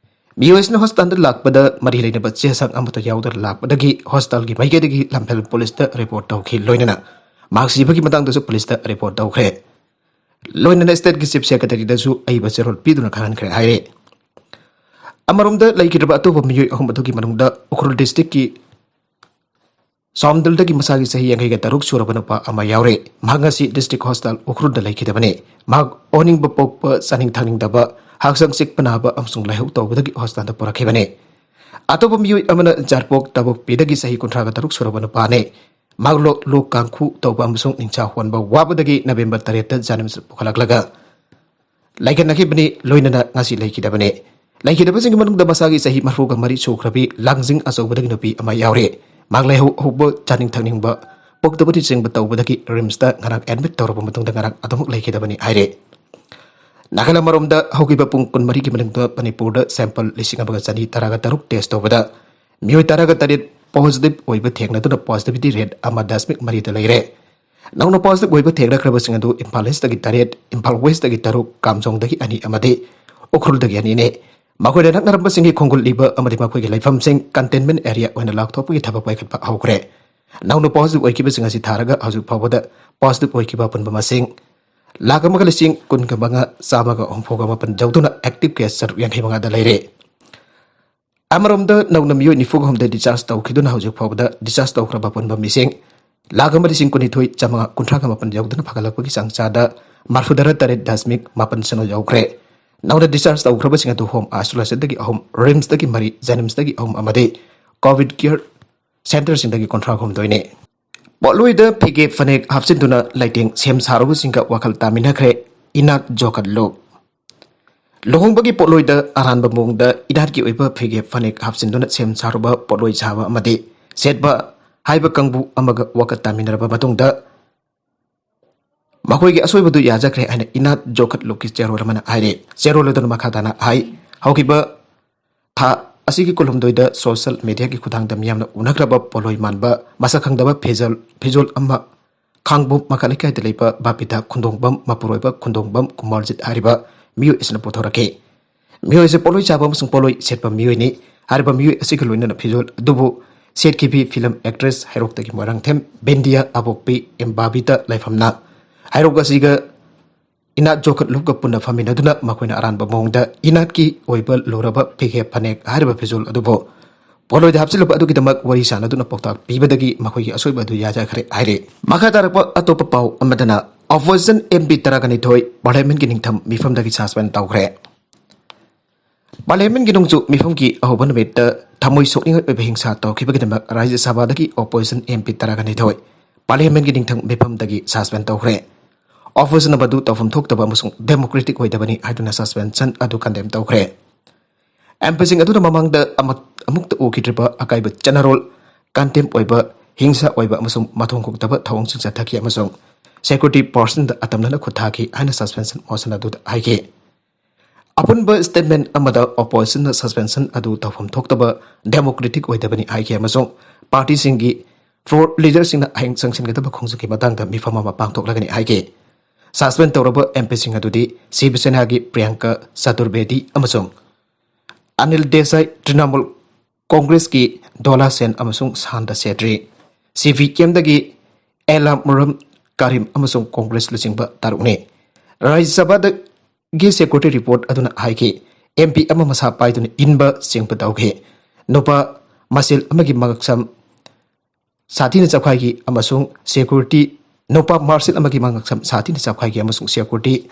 ꯃꯤꯑꯣꯏ ꯑꯁꯤꯅ ꯍꯣꯁꯄꯤꯇꯥꯜꯗ ꯂꯥꯛꯄꯗ ꯃꯔꯤ ꯂꯩꯅꯕ ꯆꯦ ꯆꯥꯡ ꯑꯃꯠꯇ ꯌꯥꯎꯗꯅ ꯂꯥꯛꯄꯗꯒꯤ ꯍꯣꯁꯄꯤꯇꯥꯜꯒꯤ ꯃꯥꯏꯀꯩꯗꯒꯤ ꯂꯝꯐꯦꯜ ꯄꯨꯂꯤꯁꯇ ꯔꯤꯄꯣꯔꯠ ꯇꯧꯈꯤ꯫ ꯂꯣꯏꯅꯅ ꯃꯍꯥꯛ ꯁꯤꯕꯒꯤ ꯃꯇꯥꯡꯗꯁꯨ ꯄꯨꯂꯤꯁꯇ ꯔꯤꯄꯣꯔꯠ ꯇꯧꯈ꯭ꯔꯦ꯫ ꯂꯣꯏꯅꯅ ꯁ꯭ꯇꯦꯠꯀꯤ ꯆꯤꯐ ꯁꯦꯀ꯭ꯔꯦꯇꯔꯤꯗꯁꯨ ꯑꯏꯕ ꯆꯦꯔꯣꯜ ꯄꯤꯗꯨꯅ ꯈꯪꯍꯟꯈ꯭ꯔꯦ ꯍꯥꯏꯔꯦ꯫ ꯑꯃꯔꯣꯝꯗ, ꯂꯩꯈꯤꯗ꯭ꯔꯕ ꯑꯇꯣꯞꯄ ꯃꯤꯑꯣꯏ ꯑꯍꯨꯝ ꯑꯗꯨꯒꯤ ꯃꯅꯨꯡꯗ ꯎꯈ꯭ꯔꯨꯜ ꯗꯤꯁꯇ꯭ꯔꯤꯛꯀꯤ ꯁꯥꯎꯝꯗꯜꯗꯒꯤ ꯃꯁꯥꯒꯤ ꯆꯍꯤ ꯌꯥꯡꯈꯩꯒ ꯇꯔꯨꯛ ꯁꯨꯔꯕ ꯅꯨꯄꯥ ꯑꯃ ꯌꯥꯎꯔꯦ꯫ ꯃꯍꯥꯛ ꯉꯁꯤ ꯗꯤꯁꯇ꯭ꯔꯤꯛ ꯍꯣꯁꯄꯤꯇꯥꯜ ꯎꯈ꯭ꯔꯨꯜꯗ ꯂꯩꯈꯤꯗꯕꯅꯤ꯫ ꯃꯍꯥꯛ ꯑꯣꯅꯤꯡꯕ ꯄꯣꯛꯄ, ꯆꯥꯅꯤꯡ ꯊꯛꯅꯤꯡꯗꯕ, ꯍꯛꯆꯥꯡ ꯆꯤꯛꯄ ꯅꯥꯕ ꯑꯃꯁꯨꯡ ꯂꯥꯏꯍꯧ ꯇꯧꯕꯗꯒꯤ ꯍꯣꯁꯄꯤꯇꯥꯜꯗ ꯄꯨꯔꯛꯈꯤꯕꯅꯤ꯫ ꯑꯇꯣꯞꯄ ꯃꯤꯑꯣꯏ ꯑꯃꯅ ꯖꯥꯔꯄꯣꯛ ꯇꯥꯕꯣꯛꯄꯤꯗꯒꯤ ꯆꯍꯤ ꯀꯨꯟꯊ꯭ꯔꯥꯒ ꯇꯔꯨꯛ ꯁꯨꯔꯕ ꯅꯨꯄꯥꯅꯤ꯫ ꯃꯍꯥꯛ ꯂꯣꯛ, ꯂꯣꯛ ꯀꯥꯡꯈꯨ ꯇꯧꯕ ꯑꯃꯁꯨꯡ ꯅꯤꯡꯁꯥ ꯍꯣꯟꯕ ꯋꯥꯕꯗꯒꯤ ꯅꯕꯦꯝꯕꯔ ꯇꯔꯦꯠꯇ ꯖꯥꯅꯤꯝꯁ ꯄꯨꯈꯠꯂꯛꯂꯒ ꯂꯩꯈꯠꯅꯈꯤꯕꯅꯤ꯫ ꯂꯣꯏꯅꯅ ꯉꯁꯤ ꯂꯩꯈꯤꯗꯕꯅꯤ꯫ ꯂꯩꯈꯤꯗꯕꯁꯤꯡꯒꯤ ꯃꯅꯨꯡꯗ ꯃꯁꯥꯒꯤ ꯆꯍꯤ ꯃꯔꯤꯐꯨꯒ ꯃꯔꯤ ꯁꯨꯈ꯭ꯔꯕꯤ ꯂꯥꯡꯖꯤꯡ ꯑꯆꯧꯕꯗꯒꯤ ꯅꯨꯄꯤ ꯑꯃ ꯌꯥꯎꯔꯤ꯫ ꯃꯍꯥꯛ ꯂꯥꯏꯍꯧ ꯍꯧꯕ, ꯆꯥꯅꯤꯡ ꯊꯛꯅꯤꯡꯕ ꯄꯣꯛꯇꯕꯅꯆꯤꯡꯕ ꯇꯧꯕꯗꯒꯤ ꯔꯤꯝꯁꯇ ꯉꯔꯥꯡ ꯑꯦꯗꯃꯤꯠ ꯇꯧꯔꯕ ꯃꯇꯨꯡꯗ ꯉꯔꯥꯡ ꯑꯗꯨꯃꯛ ꯂꯩꯈꯤꯗꯕꯅꯤ ꯍꯥꯏꯔꯤ꯫ ꯅꯥꯒꯥꯂꯦꯟ꯫ ꯑꯃꯔꯣꯝꯗ, ꯍꯧꯈꯤꯕ ꯄꯨꯡ ꯀꯨꯟꯃꯔꯤꯒꯤ ꯃꯅꯨꯡꯗ ꯃꯅꯤꯄꯨꯔꯗ ꯁꯦꯝꯄꯜ ꯂꯤꯁꯤꯡ ꯑꯃꯒ ꯆꯅꯤ ꯇꯔꯥꯒ ꯇꯔꯨꯛ ꯇꯦꯁ ꯇꯧꯕꯗ ꯃꯤꯑꯣꯏ ꯇꯔꯥꯒ ꯇꯔꯦꯠ ꯄꯣꯖꯤꯇꯤꯚ ꯑꯣꯏꯕ ꯊꯦꯡꯅꯗꯨꯅ ꯄꯣꯖꯤꯇꯤꯚꯤꯇꯤ ꯔꯦꯠ ꯑꯃ ꯗꯁꯃꯤꯛ ꯃꯔꯤꯗ ꯂꯩꯔꯦ꯫ ꯅꯧꯅ ꯄꯣꯖꯤꯇꯤꯚ ꯑꯣꯏꯕ ꯊꯦꯡꯅꯈ꯭ꯔꯕꯁꯤꯡ ꯑꯗꯨ ꯏꯝꯐꯥꯜ ꯏꯁꯇꯒꯤ ꯇꯔꯦꯠ, ꯏꯝꯐꯥꯜ ꯋꯦꯁꯇꯒꯤ ꯇꯔꯨꯛ, ꯀꯥꯝꯖꯣꯡꯗꯒꯤ ꯑꯅꯤ ꯑꯃꯗꯤ ꯎꯈ꯭ꯔꯨꯜꯗꯒꯤ ꯑꯅꯤꯅꯤ꯫ ꯃꯈꯣꯏꯅ ꯅꯛꯅꯔꯝꯕꯁꯤꯡꯒꯤ ꯈꯣꯡꯒꯨꯜ ꯂꯤꯕ ꯑꯃꯗꯤ ꯃꯈꯣꯏꯒꯤ ꯂꯩꯐꯝꯁꯤꯡ ꯀꯟꯇꯦꯟꯃꯦꯟ ꯑꯦꯔꯤꯌꯥ ꯑꯣꯏꯅ ꯂꯥꯎꯊꯣꯛꯄꯒꯤ ꯊꯕꯛ ꯄꯥꯏꯈꯠꯄ ꯍꯧꯈ꯭ꯔꯦ꯫ ꯅꯧꯅ ꯄꯣꯖꯤꯇꯤꯚ ꯑꯣꯏꯈꯤꯕꯁꯤꯡ ꯑꯁꯤ ꯊꯥꯔꯒ ꯍꯧꯖꯤꯛ ꯐꯥꯎꯕꯗ ꯄꯣꯖꯤꯇꯤꯚ ꯑꯣꯏꯈꯤꯕ ꯑꯄꯨꯟꯕ ꯃꯁꯤꯡ ꯂꯥꯈ ꯑꯃꯒ ꯂꯤꯁꯤꯡ ꯀꯨꯟꯒ ꯃꯉꯥ, ꯆꯥꯝꯃꯒ ꯍꯨꯝꯐꯨꯒ ꯃꯥꯄꯟ ꯌꯧꯗꯨꯅ ꯑꯦꯛꯇꯤꯚ ꯀꯦꯁ ꯆꯥꯇ꯭ꯔꯨꯛ ꯌꯥꯡꯈꯩ ꯃꯉꯥꯗ ꯂꯩꯔꯦ꯫ ꯑꯃꯔꯣꯝꯗ, ꯅꯧꯅ ꯃꯤꯑꯣꯏ ꯅꯤꯐꯨꯒ ꯍꯨꯝꯗꯣꯏ ꯗꯤꯆꯥꯔꯖ ꯇꯧꯈꯤꯗꯨꯅ ꯍꯧꯖꯤꯛ ꯐꯥꯎꯕꯗ ꯗꯤꯆꯥꯔꯖ ꯇꯧꯈ꯭ꯔꯕ ꯑꯄꯨꯟꯕ ꯃꯤꯁꯤꯡ ꯂꯥꯈ ꯑꯃ ꯂꯤꯁꯤꯡ ꯀꯨꯟꯅꯤꯊꯣꯏ ꯆꯥꯝꯃꯉꯥ ꯀꯨꯟꯊ꯭ꯔꯥꯒ ꯃꯥꯄꯟ ꯌꯧꯗꯨꯅ ꯐꯒꯠꯂꯛꯄꯒꯤ ꯆꯥꯡ ꯆꯥꯗ ꯃꯔꯐꯨꯇꯔꯥ ꯇꯔꯦꯠ ꯗꯁꯃꯤꯛ ꯃꯥꯄꯟ ꯁꯤꯅꯣ ꯌꯧꯈ꯭ꯔꯦ꯫ ꯅꯧꯅ ꯗꯤꯆꯥꯔꯖ ꯇꯧꯈ꯭ꯔꯕꯁꯤꯡ ꯑꯗꯨ ꯍꯣꯝ ꯑꯥꯏꯁꯣꯂꯦꯁꯟꯗꯒꯤ ꯑꯍꯨꯝ, ꯔꯤꯝꯁꯇꯒꯤ ꯃꯔꯤ, ꯖꯦꯅꯤꯝꯁꯇꯒꯤ ꯑꯍꯨꯝ ꯑꯃꯗꯤ ꯀꯣꯚꯤꯗ ꯀꯤꯌꯔ ꯁꯦꯟꯇꯔꯁꯤꯡꯗꯒꯤ ꯀꯨꯟꯊ꯭ꯔꯥ ꯍꯨꯝꯗꯣꯏꯅꯤ꯫ ꯄꯣꯠꯂꯣꯏꯗ ꯐꯤꯒꯦ ꯐꯅꯦꯛ ꯍꯥꯞꯆꯤꯟꯗꯨꯅ ꯂꯩꯇꯦꯡ ꯁꯦꯝ ꯁꯥꯔꯨꯕꯁꯤꯡꯒ ꯋꯥꯈꯜ ꯇꯥꯃꯤꯟꯅꯈ꯭ꯔꯦ ꯏꯅꯥꯠ ꯖꯣꯀꯠꯂꯨꯞ꯫ ꯂꯨꯍꯣꯡꯕꯒꯤ ꯄꯣꯠꯂꯣꯏꯗ ꯑꯔꯥꯟꯕ ꯃꯑꯣꯡꯗ ꯏꯅꯥꯠꯀꯤ ꯑꯣꯏꯕ ꯐꯤꯒꯦ ꯐꯅꯦꯛ ꯍꯥꯞꯆꯤꯟꯗꯨꯅ ꯁꯦꯝ ꯁꯥꯔꯨꯕ ꯄꯣꯠꯂꯣꯏ ꯁꯥꯕ ꯑꯃꯗꯤ ꯁꯦꯠꯄ ꯍꯥꯏꯕ ꯀꯥꯡꯕꯨ ꯑꯃꯒ ꯋꯥꯀꯠ ꯇꯥꯃꯤꯟꯅꯔꯕ ꯃꯇꯨꯡꯗ ꯃꯈꯣꯏꯒꯤ ꯑꯁꯣꯏꯕꯗꯨ ꯌꯥꯖꯈ꯭ꯔꯦ ꯍꯥꯏꯅ ꯏꯅꯥꯠ ꯖꯣꯈꯠꯂꯨꯞꯀꯤ ꯆꯦꯔꯣꯜ ꯑꯃꯅ ꯍꯥꯏꯔꯤ꯫ ꯆꯦꯔꯣꯜ ꯑꯗꯨꯅ ꯃꯈꯥ ꯇꯥꯅ ꯍꯥꯏ, ꯍꯧꯈꯤꯕ ꯊꯥ ꯑꯁꯤꯒꯤ ꯀꯨꯟꯍꯨꯝꯗꯣꯏꯗ ꯁꯣꯁꯤꯌꯦꯜ ꯃꯤꯗꯤꯌꯥꯒꯤ ꯈꯨꯠꯊꯥꯡꯗ ꯃꯤꯌꯥꯝꯅ ꯎꯅꯈ꯭ꯔꯕ ꯄꯣꯠꯂꯣꯏ ꯃꯥꯟꯕ ꯃꯁꯛ ꯈꯪꯗꯕ ꯐꯤꯖꯣꯜ, ꯐꯤꯖꯣꯜ ꯑꯃ ꯈꯥꯡꯕꯣꯛ ꯃꯈꯥ ꯂꯩꯀꯥꯏꯗ ꯂꯩꯕ ꯕꯥꯄꯤꯇꯥ ꯈꯨꯟꯗꯣꯡꯕꯝ ꯃꯄꯨꯔꯣꯏꯕ ꯈꯨꯟꯗꯣꯡꯕꯝ ꯀꯨꯃꯥꯔꯖꯤꯠ ꯍꯥꯏꯔꯤꯕ ꯃꯤꯑꯣꯏ ꯑꯁꯤꯅ ꯄꯨꯊꯣꯔꯛꯈꯤ꯫ ꯃꯤꯑꯣꯏ ꯑꯁꯤ ꯄꯣꯠꯂꯣꯏ ꯆꯥꯕ ꯑꯃꯁꯨꯡ ꯄꯣꯠꯂꯣꯏ ꯁꯦꯠꯄ ꯃꯤꯑꯣꯏꯅꯤ꯫ ꯍꯥꯏꯔꯤꯕ ꯃꯤꯑꯣꯏ ꯑꯁꯤꯒ ꯂꯣꯏꯅꯅ ꯐꯤꯖꯣꯜ ꯑꯗꯨꯕꯨ ꯁꯦꯠꯈꯤꯕꯤ ꯐꯤꯂꯝ ꯑꯦꯛꯇ꯭ꯔꯦꯁ ꯍꯩꯔꯣꯛꯇꯒꯤ ꯃꯣꯏꯔꯥꯡꯊꯦꯝ ꯕꯤꯟꯗꯤꯌꯥ ꯑꯕꯣꯛꯄꯤ ꯏꯝꯕꯥꯕꯤꯇ ꯂꯩꯐꯝꯅ ꯍꯩꯔꯣꯛ ꯑꯁꯤꯒ ꯏꯅꯥꯠ ꯖꯣꯈꯠꯂꯨꯞꯀ ꯄꯨꯟꯅ ꯐꯝꯃꯤꯟꯅꯗꯨꯅ ꯃꯈꯣꯏꯅ ꯑꯔꯥꯟꯕ ꯃꯑꯣꯡꯗ ꯏꯅꯥꯠꯀꯤ ꯑꯣꯏꯕ ꯂꯨꯔꯕ ꯐꯤꯒꯦꯞ ꯐꯅꯦꯛ ꯍꯥꯏꯔꯤꯕ ꯐꯤꯖꯣꯜ ꯑꯗꯨꯕꯨ ꯄꯣꯠꯂꯣꯏꯗ ꯍꯥꯞꯆꯤꯜꯂꯨꯕ ꯑꯗꯨꯒꯤꯗꯃꯛ ꯋꯥꯔꯤ ꯁꯥꯟꯅꯗꯨꯅ ꯄꯥꯎꯇꯥꯛ ꯄꯤꯕꯗꯒꯤ ꯃꯈꯣꯏꯒꯤ ꯑꯁꯣꯏꯕ ꯑꯗꯨ ꯌꯥꯖꯈ꯭ꯔꯦ ꯍꯥꯏꯔꯤ꯫ ꯃꯈꯥ ꯇꯥꯔꯛꯄ ꯑꯇꯣꯞꯄ ꯄꯥꯎ ꯑꯃꯗꯅ, ꯑꯣꯄꯣꯖꯤꯁꯟ ꯑꯦꯝ ꯄꯤ ꯇꯔꯥꯒ ꯅꯤꯊꯣꯏ ꯄꯥꯔꯂꯤꯌꯥꯃꯦꯟꯠꯀꯤ ꯅꯤꯡꯊꯝ ꯃꯤꯐꯝꯗꯒꯤ ꯁꯁꯄꯦꯟ ꯇꯧꯈ꯭ꯔꯦ꯫ ꯄꯥꯔꯂꯤꯌꯥꯃꯦꯟꯠꯀꯤ ꯅꯣꯡꯆꯨꯞ ꯃꯤꯐꯝꯒꯤ ꯑꯍꯧꯕ ꯅꯨꯃꯤꯠꯇ ꯊꯃꯣꯏ ꯁꯣꯛꯅꯤꯡꯉꯥꯏ ꯑꯣꯏꯕ ꯍꯤꯡꯁꯥ ꯇꯧꯈꯤꯕꯒꯤꯗꯃꯛ ꯔꯥꯖ꯭ꯌ ꯁꯚꯥꯗꯒꯤ ꯑꯣꯄꯣꯖꯤꯁꯟ ꯑꯦꯝ ꯄꯤ ꯇꯔꯥꯒ ꯅꯤꯊꯣꯏ ꯄꯥꯔꯂꯤꯌꯥꯃꯦꯟꯠꯀꯤ ꯅꯤꯡꯊꯝ ꯃꯤꯐꯝꯗꯒꯤ ꯁꯁꯄꯦꯟ ꯇꯧꯈ꯭ꯔꯦ꯫ ꯑꯣꯄꯣꯖꯤꯁꯟ ꯑꯗꯨ ꯇꯧꯐꯝ ꯊꯣꯛꯇꯕ ꯑꯃꯁꯨꯡ ꯗꯦꯃꯣꯀ꯭ꯔꯦꯇꯤꯛ ꯑꯣꯏꯗꯕꯅꯤ ꯍꯥꯏꯗꯨꯅ ꯁꯁꯄꯦꯟꯁꯟ ꯑꯗꯨ ꯀꯟꯗꯦꯝ ꯇꯧꯈ꯭ꯔꯦ꯫ ꯑꯦꯝ ꯄꯤꯁꯤꯡ ꯑꯗꯨꯅ ꯃꯃꯥꯡꯗ ꯑꯃ-, ꯑꯃꯨꯛꯇ ꯎꯈꯤꯗ꯭ꯔꯤꯕ ꯑꯀꯥꯏꯕ ꯆꯠꯅꯔꯣꯜ, ꯀꯟꯇꯦꯝꯞ ꯑꯣꯏꯕ, ꯍꯤꯡꯁꯥ ꯑꯣꯏꯕ ꯑꯃꯁꯨꯡ ꯃꯊꯣꯡ ꯍꯨꯛꯇꯕ ꯊꯧꯑꯣꯡꯁꯤꯡ ꯆꯠꯊꯈꯤ ꯑꯃꯁꯨꯡ ꯁꯦꯀ꯭ꯌꯨꯔꯤꯇꯤ ꯄꯥꯔꯁꯟꯗ ꯑꯇꯝꯅꯅ ꯈꯨꯠ ꯊꯥꯈꯤ ꯍꯥꯏꯅ ꯁꯁꯄꯦꯟꯁꯟ ꯃꯣꯁꯟ ꯑꯗꯨꯗ ꯍꯥꯏꯈꯤ꯫ ꯑꯄꯨꯟꯕ ꯁ꯭ꯇꯦꯠꯃꯦꯟꯠ ꯑꯃꯗ ꯑꯣꯄꯣꯖꯤꯁꯟꯅ ꯁꯁꯄꯦꯟꯁꯟ ꯑꯗꯨ ꯇꯧꯐꯝ ꯊꯣꯛꯇꯕ, ꯗꯦꯃꯣꯀ꯭ꯔꯦꯇꯤꯛ ꯑꯣꯏꯗꯕꯅꯤ ꯍꯥꯏꯈꯤ ꯑꯃꯁꯨꯡ ꯄꯥꯔꯇꯤꯁꯤꯡꯒꯤ ꯐ꯭ꯂꯣꯔ ꯂꯤꯗꯔꯁꯤꯡꯅ ꯍꯌꯦꯡ ꯆꯪꯁꯤꯟꯒꯗꯕ ꯈꯣꯡꯖꯪꯒꯤ ꯃꯇꯥꯡꯗ ꯃꯤꯐꯝ ꯑꯃ ꯄꯥꯡꯊꯣꯛꯂꯒꯅꯤ ꯍꯥꯏꯈꯤ꯫ ꯁꯁꯄꯦꯟ ꯇꯧꯔꯕ ꯑꯦꯝ ꯄꯤꯁꯤꯡ ꯑꯗꯨꯗꯤ ꯁꯤꯕ ꯁꯦꯅꯥꯒꯤ ꯄ꯭ꯔꯤꯌꯥꯡꯀꯥ ꯆꯇꯨꯔꯕꯦꯗꯤ ꯑꯃꯁꯨꯡ ꯑꯅꯤꯜ ꯗꯦꯁꯥꯏ, ꯇ꯭ꯔꯤꯅꯥꯃꯨꯜ ꯀꯣꯡꯒ꯭ꯔꯦꯁꯀꯤ ꯗꯣꯂꯥ ꯁꯦꯟ ꯑꯃꯁꯨꯡ ꯁꯥꯟꯇ ꯁꯦꯇ꯭ꯔꯤ, ꯁꯤ ꯚꯤ ꯀꯦꯝꯗꯒꯤ ꯑꯦꯂꯥ ꯃꯨꯔꯝ ꯀꯔꯤꯝ ꯑꯃꯁꯨꯡ ꯀꯣꯡꯒ꯭ꯔꯦꯁ ꯂꯨꯆꯤꯡꯕ ꯇꯔꯨꯛꯅꯤ꯫ ꯔꯥꯖ꯭ꯌ ꯁꯚꯥꯗꯒꯤ ꯁꯦꯀ꯭ꯌꯨꯔꯤꯇꯤ ꯔꯤꯄꯣꯔꯠ ꯑꯗꯨꯅ ꯍꯥꯏꯈꯤ, ꯑꯦꯝ ꯄꯤ ꯑꯃ ꯃꯁꯥ ꯄꯥꯏꯗꯨꯅ ꯏꯟꯕ ꯆꯦꯟꯕ ꯇꯧꯈꯤ꯫ ꯅꯨꯄꯥ ꯃꯁꯦꯜ ꯑꯃꯒꯤ ꯃꯉꯛꯁꯝ ꯁꯥꯊꯤꯅ ꯆꯞꯈꯥꯏꯈꯤ ꯑꯃꯁꯨꯡ ꯁꯦꯀ꯭ꯌꯨꯔꯤꯇꯤ, ꯅꯨꯄꯥ ꯃꯥꯔꯁꯦꯜ ꯑꯃꯒꯤ ꯃꯉꯛꯁꯝ ꯁꯥꯊꯤꯅ ꯆꯞꯈꯥꯏꯈꯤ ꯑꯃꯁꯨꯡ ꯁꯦꯀ꯭ꯌꯨꯔꯤꯇꯤ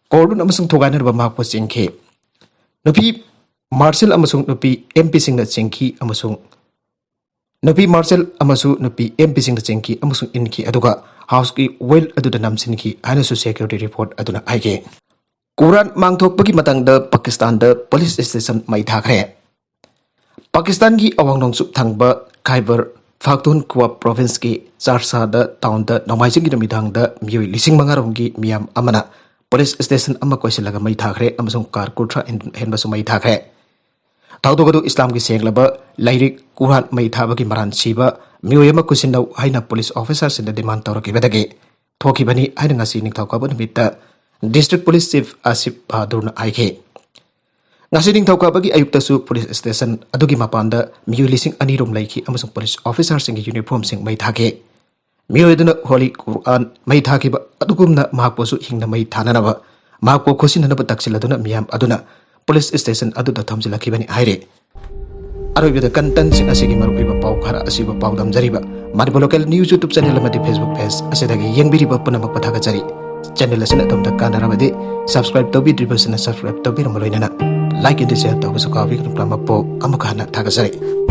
ꯀꯣꯔꯗꯣꯟ ꯑꯃꯁꯨꯡ ꯊꯨꯒꯥꯏꯅꯅꯕ ꯃꯍꯥꯛꯄꯨ ꯆꯦꯟꯈꯤ꯫ ꯅꯨꯄꯤ ꯃꯥꯔꯁꯦꯜ ꯑꯃꯁꯨꯡ ꯅꯨꯄꯤ ꯑꯦꯝ ꯄꯤꯁꯤꯡꯅ ꯆꯦꯟꯈꯤ ꯑꯃꯁꯨꯡ ꯅꯨꯄꯤ ꯃꯥꯔꯁꯦꯜ ꯑꯃꯁꯨ ꯅꯨꯄꯤ ꯑꯦꯝ ꯄꯤꯁꯤꯡꯅ ꯆꯦꯟꯈꯤ ꯑꯃꯁꯨꯡ ꯏꯟꯈꯤ, ꯑꯗꯨꯒ ꯍꯥꯎꯁꯀꯤ ꯋꯦꯜ ꯑꯗꯨꯗ ꯅꯝꯁꯤꯟꯈꯤ ꯍꯥꯏꯅꯁꯨ ꯁꯦꯀ꯭ꯌꯨꯔꯤꯇꯤ ꯔꯤꯄꯣꯔꯠ ꯑꯗꯨꯅ ꯍꯥꯏꯈꯤ꯫ ꯀꯨꯔꯥꯟ ꯃꯥꯡꯊꯣꯛꯄꯒꯤ ꯃꯇꯥꯡꯗ ꯄꯥꯀꯤꯁꯇꯥꯟꯗ ꯄꯨꯂꯤꯁ ꯁ꯭ꯇꯦꯁꯟ ꯃꯩ ꯊꯥꯈ꯭ꯔꯦ꯫ ꯄꯥꯀꯤꯁꯇꯥꯟꯒꯤ ꯑꯋꯥꯡ ꯅꯣꯡꯆꯨꯞ ꯊꯪꯕ ꯈꯥꯏꯕꯔ ꯐꯥꯛꯇꯨꯟꯈ꯭ꯋꯥ ꯄ꯭ꯔꯣꯚꯤꯟꯁꯀꯤ ꯆꯥꯔꯁꯥꯗ ꯇꯥꯎꯟꯗ ꯅꯣꯡꯃꯥꯏꯖꯤꯡꯒꯤ ꯅꯨꯃꯤꯗꯥꯡꯗ ꯃꯤꯑꯣꯏ ꯂꯤꯁꯤꯡ ꯃꯉꯥ ꯔꯣꯝꯒꯤ ꯃꯤꯌꯥꯝ ꯑꯃꯅ ꯄꯨꯂꯤꯁ ꯁ꯭ꯇꯦꯁꯟ ꯑꯃ ꯀꯣꯏꯁꯤꯜꯂꯒ ꯃꯩ ꯊꯥꯈ꯭ꯔꯦ ꯑꯃꯁꯨꯡ ꯀꯥꯔ ꯀꯨꯟꯊ꯭ꯔꯥ ꯍꯦꯟꯕꯁꯨ ꯃꯩ ꯊꯥꯈ꯭ꯔꯦ꯫ ꯊꯧꯗꯣꯛ ꯑꯗꯨ ꯏꯁꯂꯥꯝꯒꯤ ꯁꯦꯡꯂꯕ ꯂꯥꯏꯔꯤꯛ ꯀꯨꯔꯥꯟ ꯃꯩ ꯊꯥꯕꯒꯤ ꯃꯔꯥꯟ ꯁꯤꯕ ꯃꯤꯑꯣꯏ ꯑꯃ ꯀꯨꯁꯤꯟꯅꯧ ꯍꯥꯏꯅ ꯄꯨꯂꯤꯁ ꯑꯣꯐꯤꯁꯥꯔꯁꯤꯡꯗ ꯗꯤꯃꯥꯟ ꯇꯧꯔꯛꯈꯤꯕꯗꯒꯤ ꯊꯣꯛꯈꯤꯕꯅꯤ ꯍꯥꯏꯅ ꯉꯁꯤ ꯅꯤꯡꯊꯧꯀꯥꯕ ꯅꯨꯃꯤꯠꯇ ꯗꯤꯁꯇ꯭ꯔꯤꯛ ꯄꯨꯂꯤꯁ ꯆꯤꯐ ꯑꯁꯤꯐ ꯕꯍꯥꯗꯨꯔꯅ ꯍꯥꯏꯈꯤ꯫ ꯉꯁꯤ ꯅꯤꯡꯊꯧꯀꯥꯕꯒꯤ ꯑꯌꯨꯛꯇꯁꯨ ꯄꯨꯂꯤꯁ ꯁ꯭ꯇꯦꯁꯟ ꯑꯗꯨꯒꯤ ꯃꯄꯥꯟꯗ ꯃꯤꯑꯣꯏ ꯂꯤꯁꯤꯡ ꯑꯅꯤ ꯔꯣꯝ ꯂꯩꯈꯤ ꯑꯃꯁꯨꯡ ꯄꯨꯂꯤꯁ ꯑꯣꯐꯤꯁꯥꯔꯁꯤꯡꯒꯤ ꯌꯨꯅꯤꯐꯣꯔꯝꯁꯤꯡ ꯃꯩ ꯊꯥꯈꯤ꯫ ꯃꯤꯑꯣꯏ ꯑꯗꯨꯅ ꯍꯣꯂꯤ ꯀꯨꯔꯑꯥꯟ ꯃꯩ ꯊꯥꯈꯤꯕ ꯑꯗꯨꯒꯨꯝꯅ ꯃꯍꯥꯛꯄꯨꯁꯨ ꯍꯤꯡꯅ ꯃꯩ ꯊꯥꯅꯅꯕ ꯃꯍꯥꯛꯄꯨ ꯈꯨꯠꯁꯤꯟꯅꯅꯕ ꯇꯛꯁꯤꯜꯂꯗꯨꯅ ꯃꯤꯌꯥꯝ ꯑꯗꯨꯅ ꯄꯨꯂꯤꯁ ꯁ꯭ꯇꯦꯁꯟ ꯑꯗꯨꯗ ꯊꯝꯖꯤꯜꯂꯛꯈꯤꯕꯅꯤ ꯍꯥꯏꯔꯤ꯫ ꯑꯔꯣꯏꯕꯗ ꯀꯟꯇꯦꯟꯁꯤꯡ ꯑꯁꯤꯒꯤ ꯃꯔꯨꯑꯣꯏꯕ ꯄꯥꯎ ꯈꯔ ꯑꯁꯤꯕꯨ ꯄꯥꯎꯗꯝꯖꯔꯤꯕ Manipur local news YouTube channel ꯑꯃꯗꯤ ꯐꯦꯁꯕꯨꯛ ꯄꯦꯖ ꯑꯁꯤꯗꯒꯤ ꯌꯦꯡꯕꯤꯔꯤꯕ ꯄꯨꯝꯅꯃꯛꯄꯨ ꯊꯥꯒꯠꯆꯔꯤ꯫ ꯆꯦꯅꯦꯜ ꯑꯁꯤꯅ ꯑꯗꯣꯝꯗ ꯀꯥꯟꯅꯔꯕꯗꯤ ꯁꯕꯁꯀ꯭ꯔꯥꯏꯕ ꯇꯧꯕꯤꯗ꯭ꯔꯤꯕꯁꯤꯅ ꯁꯕꯁꯀ꯭ꯔꯥꯏꯕ ꯇꯧꯕꯤꯔꯝꯕ ꯂꯣꯏꯅꯅ ꯂꯥꯏꯛ ꯑꯦꯟ ꯁꯤꯌꯔ ꯇꯧꯕꯁꯨ ꯀꯥꯎꯕꯤꯒꯅꯨ꯫ ꯄꯨꯝꯅꯃꯛꯄꯨ ꯑꯃꯨꯛꯀ ꯍꯟꯅ ꯊꯥꯒꯠꯆꯔꯤ꯫